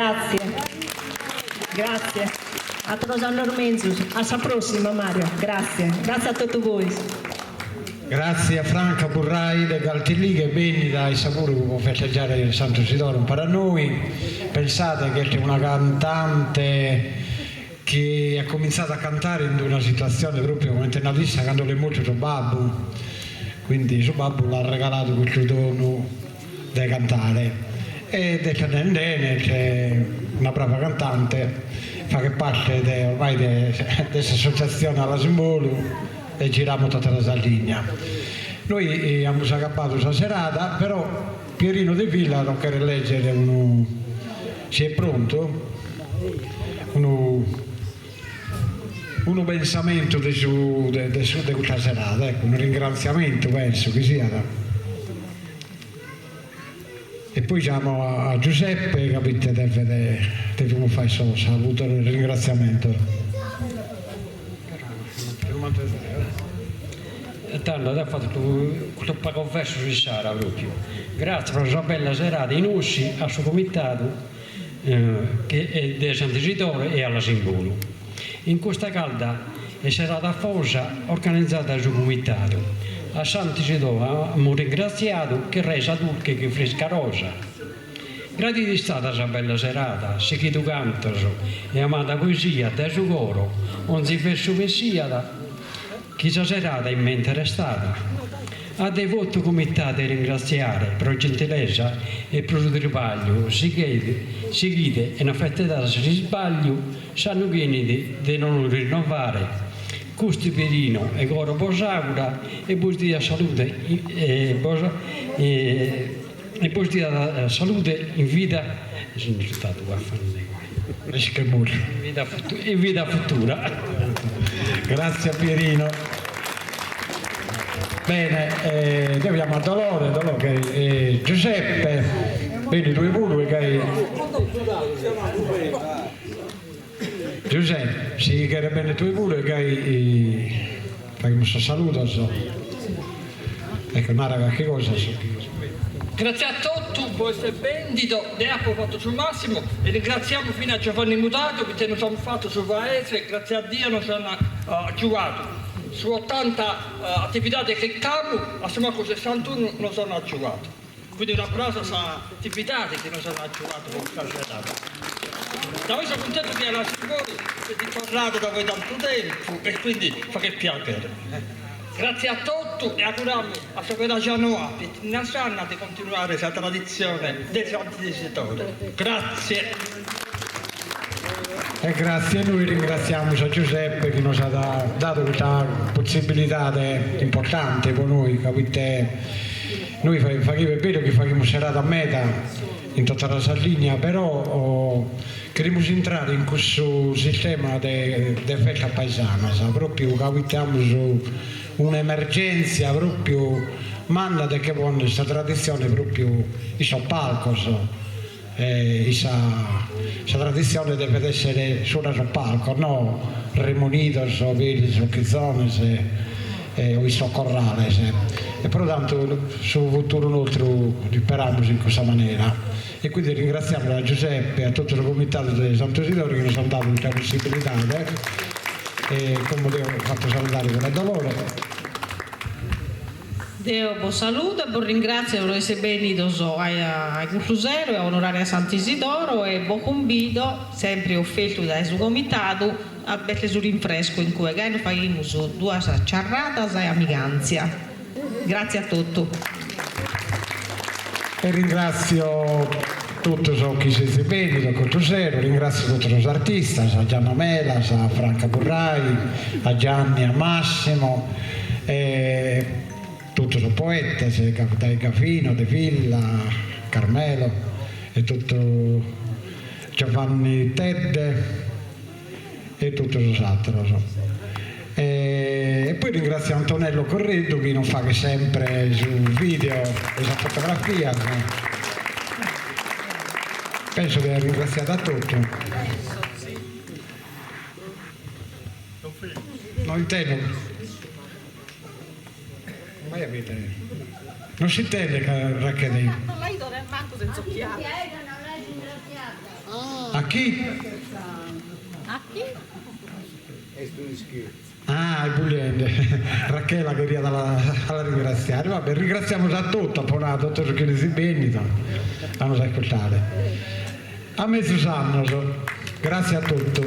Grazie. Grazie. Ateros annos menzus. A sa prossima Mario. Grazie. Grazie a totu bois. Grazie a Franca Burrai de Galtellì chi est bennida issa puru po festeggiare Santu Sidore umpare a noi. Pensade chi est una cantante chi at comintzadu a cantare in una situatzione propriu comente nat issa cando l'est mortu su babbu, quindi su babbu l'at regaladu custu donu de cantare e est andende 'ene, est una brava cantante, faghet parte de ormai de de s'associatzione Alas in Bolu e giramus tota sa Sardigna. Noi amus agabbadu sa serada, però Pierino De Villa nos cheret leggere unu, si est prontu, unu unu pensamentu de su de su de custa serada, ecco, unu ringratziamentu penso chi siat. E poi giamo a Giuseppe ca poite devet devimus fai sos saludos e ringratziamentos. E tando at fatu custos pagos versos in sardu propriu. Gratzias pro sa bella serada in Ossi a su comitadu de Sant'Isidore e Alas in Bolu. In custa calda e serada afosa organizada dae su comitadu, a Sant'Isidore amus ringratziadu che resa durche che frisca rosa. Gradida istada sa bella serada, sighidu cantos e amada poesia dae su coro onzi versu bessiat chi sa serada in mente restada. A devotu comitadu 'e ringratziare pro gentilesa e pro su tribagliu sighide e no fettedas s'isbagliu s'annu chi 'enit de non lu rinnovare custu Pierino 'e coro bos augurat e bos diat salude e bos e bos diat salude in vida in vida futura. Grazie a Pierino. Bene, eh, deo chiamo a Dolore, Dolore che eh, Giuseppe, vedi tue puru che hai... Giuseppe, si cheret bene tue puru che hai... Faghimus sos saludos. Ecco, nara carchi cosa. Grazie a totu pro essere bennidos, deo apo fatu su massimu e ringratziamus finas a Giovanni Mudadu poite nos amus fatu su paese e grazie a Dio nos an agiuadu. Su otanta atividades chi ch'amus, a su mancu sessantunu nos an agiuadu. Quindi un applauso a sa atividade chi nos at agiuadu po custa serada. Deo so cuntentu chi Alas in Bolu est torradu dae tantu tempus e quindi faghet piaghere. Grazie a totu e auguramus a sa noa Pietrina Sanna de continuare sa traditzione de Sant'Isidore. Grazie. E grazie, nois ringratziamus a Giuseppe chi nos at dadu custa possibilidade importante po nois, ca poite nois faghimus, est beru chi faghimus seradas meda in tota sa Sardigna, però cherimus intrare in cussu sistema de de festas paesanas, propriu ca poite amus un'emergentzia propriu manna de che ponnere sa traditzione propriu in sos palcos e sa sa traditzione devet essere subra sos palcos, no remunidos peri sos chizones e o in sos corrales e pro tantu su futuru nostru l'isperamus in cussa manera e quindi ringratziamus a Giuseppe e a totu su comitadu de Santu Isidore chi nos ant dadu custa possibilidade e como deo fatto saludare puru a Dolore. Deo bos saludo e bos ringràtzio pro esser bènnidos a custu sero e a onorare a Sant'Isidoro e bos cumbido, sempre ofertu dae su comitadu, a b'est su rinfrescu in cue, gai nos faghimus duas ciarradas e amigàntzia. Gràtzie a totu. E ringràtzio totu sos chi sezis bènnidos custu sero, ringràtzio totu sos artistas, a Gianna Melas, a Franca Burrai, a Gianni, a Massimo e totu sos poetes, dae Gavino, De Villa, Carmelo e totu Giovanni Tedde e totu sos àteros. E poi ringràtzio Antonello Correddu chi nos faghet sempre su video e sas fotografias. Penso de aer ringratziadu a totu. No intendo. Vai a bidere. Non s'intendet ca Rachele. Non la 'ido nemmancu senza occhiali. A chi? A chi? Est un'ischerzu. Ah, est bugliende. Rachela cheriat a la ringratziare. Va bene, ringratziamus a totu, apo nadu, totu sos chi seis bennidos a nos ascurtare. A mezus annos. Gratzie a totu.